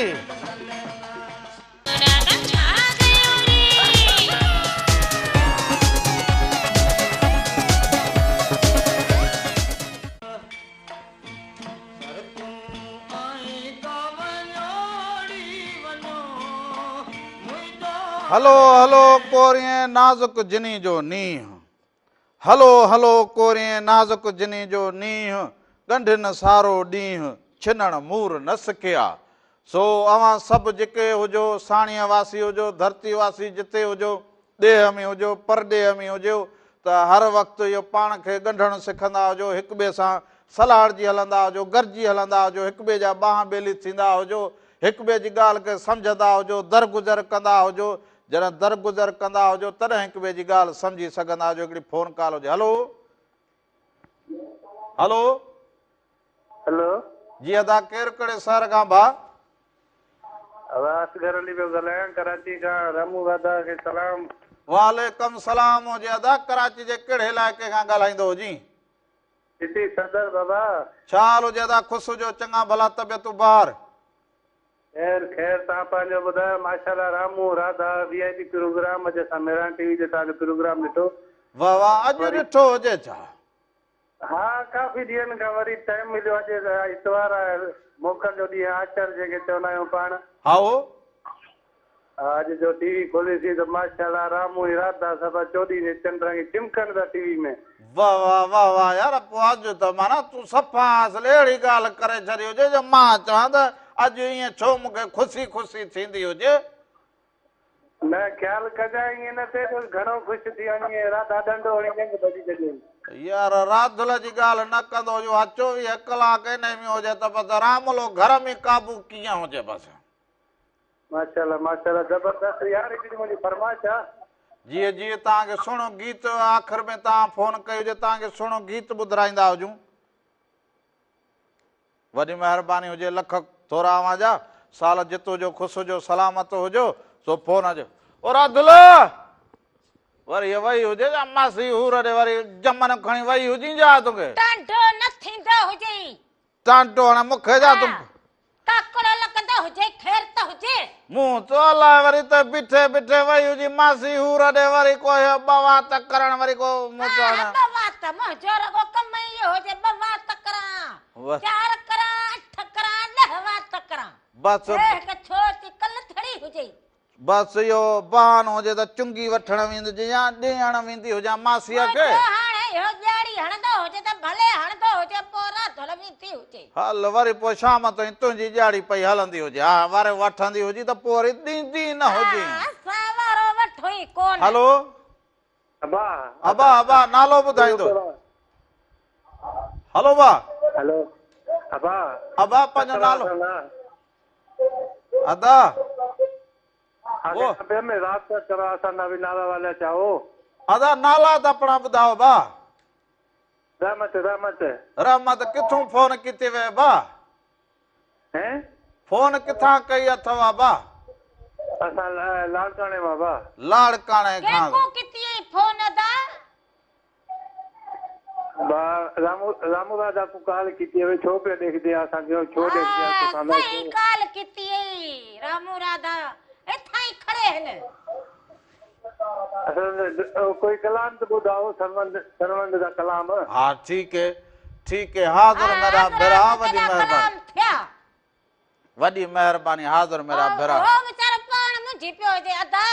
هلو هلو ڪورين نازڪ جني جو نينهن هلو هلو ڪورين نازڪ جني جو نينهن ڳنڍين سارو ڏينهن ڇنڻ مور نه سکيا سو اوهان سڀ جڪي هجو ساڻيهه واسي هجو ڌرتي واسي جتي هجو ڏيهه ۾ هجو پرڏيهه ۾ هجو ته هر وقت اهو پاڻ کي ڳنڍڻ سکندا هجو، هڪ ٻئي سان سلهاڙجي هلندا هجو، گڏجي هلندا هجو، هڪ ٻئي جا ٻانهن ٻيلي ٿيندا هجو، هڪ ٻئي جي ڳالهه کي سمجهندا هجو، درگذر ڪندا هجو، جڏهن درگذر ڪندا هجو تڏهن هڪ ٻئي جي ڳالهه سمجهي سگهندا هجو، هڪڙي فون ڪال هجي هلو هلو. هلو. جي ادا ڪير ڪهڙي شهر کان ڀاء؟ ادا اصغر علي پيو ڳالهايان ڪراچي کان رامو دادا کي سلام. وعليڪم سلام هجي ادا ڪراچي جي ڪهڙي علائقي کان ڳالهائيندو هجين. سٽي صدر بابا. ڇا حال هجي ادا خوش هجو چڱا ڀلا طبيعتون بهار. خير خير توهان پنهنجو ٻڌايو ماشاءالله Ramu Radha V I P programme اڄ اسان مهراڻ ٽي وي تي توهان جو پروگرام ڏٺو. واه واه اڄ ڏٺو هجي ڇا. ها ڪافي ڏينهن کان وري ٽائيم مليو اڄ اتوار آهي موڪل جو ڏينهن آچر جنهن کي چوندا آهيون پاڻ. هائو. ها اڄ جو ٽي وي کولي سين ته ماشاءالله رامو ۽ راڌا سڀ چوڏهين جي چنڊ رنگي چمڪن پيا ٽي وي ۾. واه واه واه واه يار پوء اڄ ته معنيٰ تون صفا اصل اهڙي ڳالهه ڪري ڇڏي هجي جو مان چوان ته اڄ ائين ڇو مون کي خوشي خوشي ٿيندي هجي. نه خيال ڪجانء ائين نه ٿئي ته گهڻو خوش ٿي وڃين ۽ راڌا ڏنڊو هڻي ڄنگهه ڀڄي ڇڏيئي. يار راڌل جي ڳالهه نه ڪندو هجو ها 24 ڪلاڪ انهي ۾ هجي ته بس راملو گهر ۾ قابو ڪيئن هجي بس. ماشاءالله ماشاءالله زبردست يار هڪڙي منهنجي فرمائش آ. جي جي توهان کي سهڻو گيت آخر ۾ توهان فون ڪئي هجي توهان کي سهڻو گيت ٻڌرائيندا هجون. وڏي مهرباني هجي لک ٿورا اوهان جا سال جت هجو خوش هجو سلامت هجو سو فون اچي او راڌل وري هي وئي هجي جا ماسي هور ڏي وري جمن کڻي وئي هجين جا توکي ٽانڊو نه ٿيندو هجي ٽانڊو هڻ مونکي جا تون ڪاڪڙو لڳندو هجي خير ته هجي. مون چيو الاء وري ته بيٺي بيٺي وئي هجي ماسي حور ڏي وري ڪو اهو ٻه وات ڪرڻ وري ڪو مون چيو ها هاڻي. ٻه وات منهنجو رڳو ڪم ئي اهو هجي ٻه وات ڪران چار ڪران اٺ ڪران ڏهه وات ڪران. بس. هي هڪ ڇوٽي ڪلٿڙي هجي. بس اهو بهانو هجي ته چنگي وٺڻ ويندي هجي يا ڏيڻ ويندي هجان ماسيء کي. منهنجو هاڻي اهو ڄاڙي هڻندو هجي ته ڀلي هڻندو هجي پوء راڌل ويندي هجي. هل وري پوء شام تائين تنهنجي ڄاڙي پئي هلندي هجي. ها وارو وٺندي هجي ته پوء وري ڏيندي نه هجي. ها اسان وارو وٺو ئي ڪونه. هلو. ابا. ابا ابا نالو ٻڌائيندو. هلو با. هلو ابا. ابا پنهنجو نالو. ادا. ادا نالا ته اپڻا ٻڌاء با. رحمت رحمت. رحمت ڪٿون فون ڪيتي وئي با. هين. فون ڪٿان ڪئي اٿو ابا. اسان لاڙڪاڻي مان با. لاڙڪاڻي کان. ڪيڪون ڪيتي اي فون ادا. با رامو رامو راجا کو ڪال ڪيتي وئي ڇو پيا ڏيکدي اسان کي ڇو ڏيکدي ها تسان دا صحيح ڪال ڪيتي اي رامو راڌا اٿان ئي کڙي هن. اسان ڪوئي ڪلام ته ٻڌاؤ سرمند سرمند دا ڪلام. ها ٺيڪ هي ٺيڪ هي حاضر ها ميرا حاضر ڀرا حاضر وڏي تيڏا مهرباني. ڪلام ٿيا. وڏي مهرباني حاضر ميرا ڀرا. هو ويچارو پاڻ منجهي پيو هجي ادا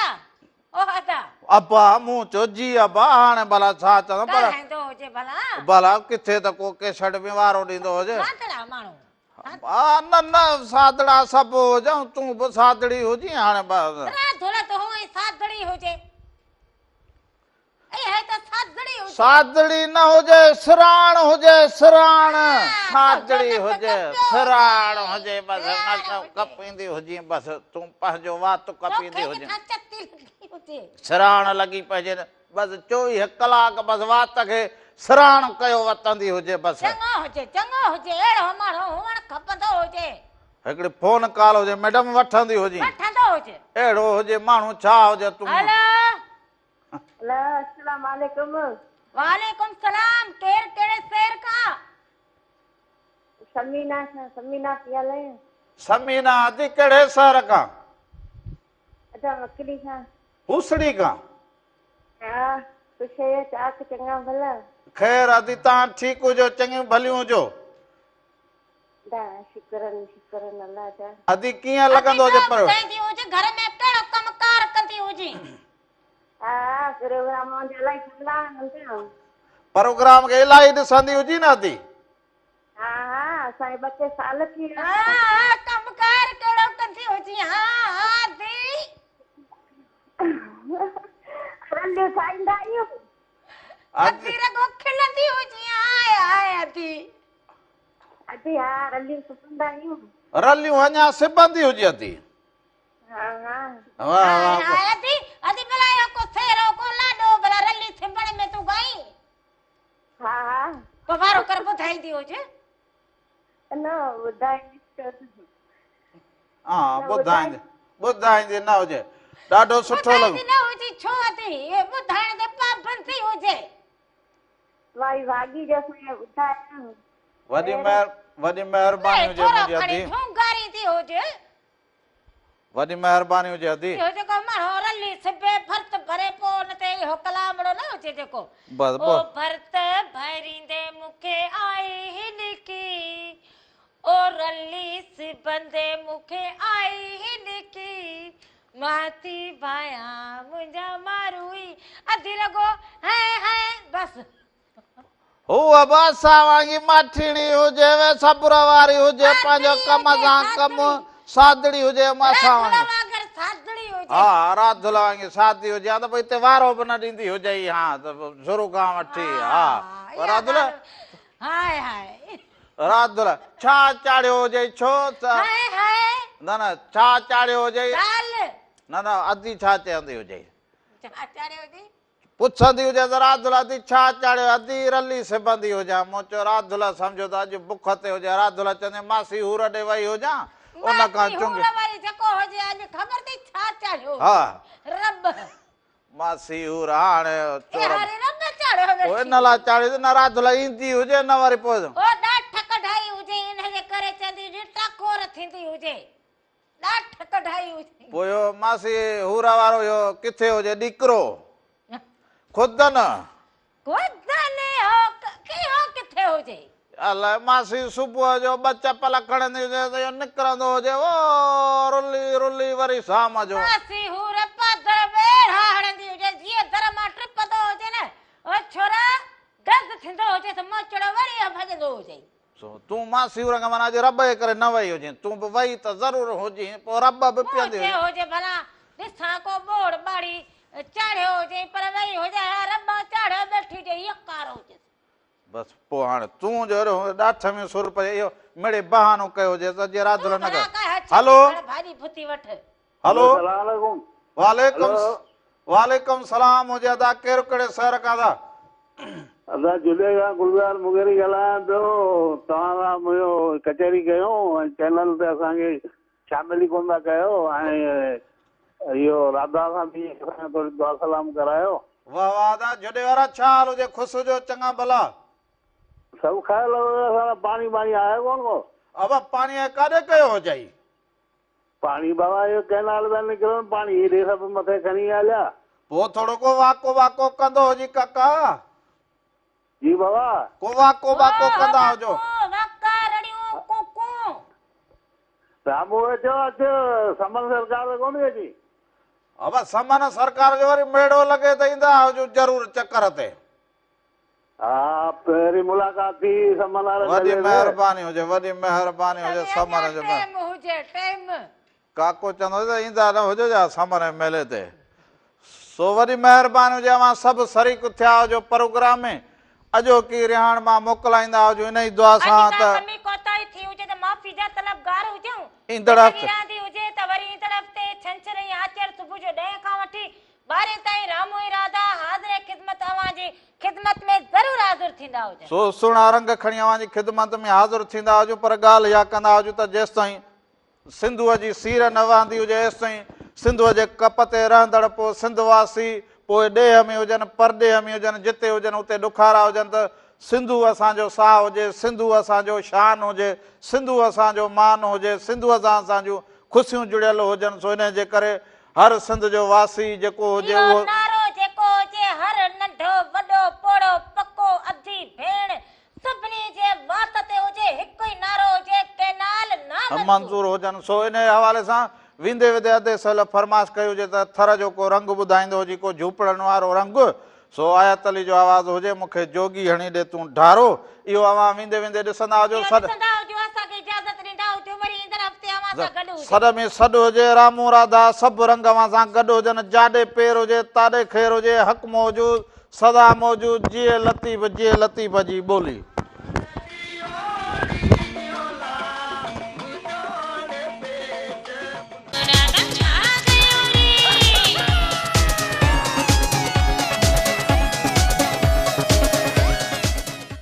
او ادا. ابا مون چيو جي ابا هاڻي ڀلا ڇا چوان پر. ڳالهائيندو هجي ڀلا. ڀلا ڪٿي ته ڪو ڪيسٽ ۾ وارو ڏيندو هجي. سادڙا ماڻهو. ها نه نه سادڙا سڀ هجون تون به سادڙي هجين هاڻي بس. راڌل ته هونئن ئي سادڙي هجي. سادڙي نه هجي سراڻ هجي سراڻ سادڙي هجي سراڻ هجي بس ڪپيندي هجين بس تون پنهنجو وات ڪپيندي هجين سراڻ لڳي پنهنجي بس 24 ڪلاڪ بس وات کي سراڻ ڪيو وتندي هجي بس. چڱو هجي چڱو هجي اهڙو ماڻهو هئڻ کپندو هجي. هڪڙي فون ڪال هجي ميڊم وٺندي هجين. وٺندو هجي. اهڙو هجي ماڻهو ڇا هجي تون. هلو. هلو السلام عليڪم. وعليڪم السلام ڪير ڪهڙي شهر کان. ثمينه ثمينه پي ڳالهايان. ثمينه ادي ڪهڙي شهر کان. ادا مڪلي کان. هوسڙي کان. ها خوش آهيو چاڪ چڱا ڀلا. خير ادي توهان ٺيڪ هجو چڱيون ڀليون هجو. دا شڪرن شڪرن الله جا. ادي ڪيئن لڳندو هجي پر. ادي ٻڌائيندي هجي گهر ۾ ڪهڙو ڪم ڪار ڪندي هجي. ها پروگرام منهنجا الاهي چڱا هوندا. پروگرام کي الاهي ڏسندي هجي نه ادي. ها ها اسان کي ٻه ٽي سال ٿي ويا. ها ها ڪم ڪار ڪهڙو ڪندي هجي ها ها ادي. رليون ٺاهيندا آهيون. ادي رڳو کلندي هجي هاء هاء ادي. ادي ها رليون سبندا آهيون. رليون اڃا سبندي هجي ادي. ها ها. واه واه. هاء ادي ادي ڀلا اهو ڪو سهرو ڪو لاڏو ڀلا رلي سبڻ ۾ تون ڳائين. ها ها. پوء وارو ڪر ٻڌائيندي هج. نه ٻڌائيندي ڇو نه. ها ٻڌائيندي ٻڌائيندي نه هجي ڏاڍو سٺو لڳو. ٻڌائيندي نه هجي ڇو ادي ٻڌائڻ تي پابندي هجي. وائي واڳي جو سائين ٻڌايان. وڏي مهر وڏي مهرباني هجي منهنجي ادي. جهونگاريندي هجي. وڏي مهرباني هجي ادي. اهو جيڪو ماڻهو رلي سبي ڀرت ڀري پوء ان تي اهو ڪلامڙو نه هجي جيڪو بس او ڀرت ڀريندي مون کي آئي هڏڪي او رلي سبندي مون کي آئي هڏڪي مان ٿي ڀايان منهنجا ماروئي ادي رڳو هين هين بس. هوء به اسان وانگي ماٺيڻي هجي وي صبر واري هجي پنهنجو ڪم سان ڪم سادڙي هجي اسان وانگي ها راڌل وانگي سادي هجي ها ته پوء هتي وارو به نه ڏيندي هجئي ها ته شروع کان وٺي ها راڌل راڌل ڇا چاڙهيو هجئي ڇو نه نه ڇا چاڙهيو هجئي نه نه ادي ڇا چوندي هجئي پڇندي هجي ته راڌل ادي ڇا چاڙهيو ادي رلي سبندي هجان مون چيو راڌل سمجهو ته اڄ بک تي هجي راڌل چوندي ماسي حور ڏي وئي هجان ان کان ماسي چنگ حور واري جيڪو هجي اڄ خبر اٿئي ڇا چاڙهيو ها رب ماسي حور هاڻي اي هاري رب چاڙهيو پوء ويٺي ان لاء چاڙهيو ته نه راڌل ايندي هجي نه وري پوء او ڏاٺ ڪڍائي هجي ان جي ڪري چوندي هجي ٽاڪور ٿيندي هجي. ڏاٺ ڪڍائي هجي. پوء اهو ماسي حور وارو اهو ڪٿي هجي ڏيڪرو؟ خودن. خودن اهو ڪيهو ڪٿي هجي؟ الائي ماسي صبح جو ٻه چپل کڻندي هجي ته اهو نڪرندو هجي او رلي رلي وري شام جو. ماسي حور پادر به اهڙا هڻندي هجي جيئن در مان ٽپندو هجي نه او ڇورا گز ٿيندو هجيس موچڙو وري اهو ڀڄندو هجي. سو تون ماسي حور کان معنيٰ اڄ رٻ جي ڪري نه وئي هجين، تون به وئي ته ضرور هجين، پوء رٻ به پيئندي هجين. مون چيو هجي ڀلا ڏسان ڪو ٻوڙ ٻاڙي چاڙهيو هجين پر وئي هجي ها رٻ چاڙهيو ٻيٺي هجي يڪارو هجيس. بس پوء هاڻي تون جو اهڙو ڏاٺ ۾ سر پئي اهو مڙئي بهانو ڪيو هجيس ته جي راڌل تون نه ڀلا ڪر. ڪا هڇ هلو. کڻ ڀاڄي ڀتي وٺ. هلو. السلام عليڪم. وعليڪم وعليڪم سلام هجي ادا ڪير ڪهڙي شهر کان ادا. ادا جهلي کان گلزار مغيري ڳالهايان پيو توهان سان منهنجو ڪچهري ڪيون ۽ چينل تي اسان کي شامل ئي ڪونه ٿا ڪيو ۽ اهو راڌا سان به اسان کي ٿوري دعا سلام ڪرايو. واه واه ادا جهڏي وارا ڇا حال هجي خوش هجو چڱا ڀلا. سڀ خير اسان پاڻي ٻاڻي آهي ڪونه ڪو. ابا پاڻي ڪاڏي ڪيو هجئي. پاڻي بابا اهو ڪئنال پيا نڪرن پاڻي هيڏي سڀ مٿي کڻي هليا. پوء ٿورو ڪو واڪو واڪو ڪندو هجي ڪاڪا. جي بابا. ڪو واڪو واڪو ڪندا هجو. واڪو واڪا رڙيون ڪوڪون. راموء چيو اچ سمن سرڪار ته ڪونهي اچي. ابا سمن سرڪار جو وري ميڙو لڳي ته ايندا هجو ضرور چڪر تي. ها پهرين ملاقات ٿي سمن واري وڏي ميلي ۾. مهرباني هجي وڏي مهرباني هجي سمن جو ٽيم هجي ٽيم. ڪاڪو چوندو هجي ته ايندا نه هجو جا سمن جي ميلي تي سو وڏي مهرباني هجي اوهان سڀ شريڪ ٿيا هجو پروگرام ۾ اڄوڪي رهاڻ مان موڪلائيندا هجون انهي دعا اڄ سان ڪا ته. ڪمي ڪوتاهي ٿي هجي ته معافي جا طلبگار هجون. ايندڙ زندگي هفتي. رهندي هجي ته وري ايندڙ هفتي ڇنڇر ۽ آچر صبح جو ڏهين کان وٺي ٻارهين تائين رامو ۽ راڌا حاضر خدمت اوهان جي خدمت ۾ ضرور حاضر ٿيندا هجن. سو سهڻا رنگ کڻي اوهان جي خدمت ۾ حاضر ٿيندا هجون پر ڳالهه اها ڪندا هجون ته جيستائين سنڌوء جي سير نه وهندي هجي ايستائين سنڌوء جي ڪپ تي رهندڙ پوء سنڌ واسي پوء ڏيهه ۾ هجن پرڏيهه ۾ هجن جتي هجن اتي ڏکارا هجن ته سنڌو اسان جو ساهه هجي سنڌو اسان جو شان هجي سنڌو اسان جو مان هجي سنڌوء سان اسان جون خوشيون جڙيل هجن سو انهي جي ڪري هر سنڌ جو واسي جيڪو هجي اهو اهو. نعرو جيڪو هجي هر ننڍو وڏو پوڙهو پڪو اڌي ڀيڻ سڀني جي وات تي هجي هڪ ئي نعرو هجي ڪئنال نامنظور. منظور هجن سو انهي حوالي سان ويندي ويندي ادي سهيل فرمائش ڪئي هجي ته ٿر جو ڪو رنگ ٻڌائيندو هجي ڪو جهوپڙن وارو رنگ سو آيت علي جو آواز هجي مون کي جوڳي هڻي ڏي تون ڍارو اهو اوهان ويندي ويندي ڏسندا هجو اهو سڏ ڏسندا هجو اسان کي اجازت ڏيندا هجو وري ايندڙ هفتي اوهان سان گڏ هجون. سڏ ۾ سڏ هجي رامون راڌا سڀ رنگ اوهان سان گڏ هجن جاڏي پير هجي تاڏي خير هجي حق موجود سدا موجود جيئي لطيف جيئي لطيف جي ٻولي.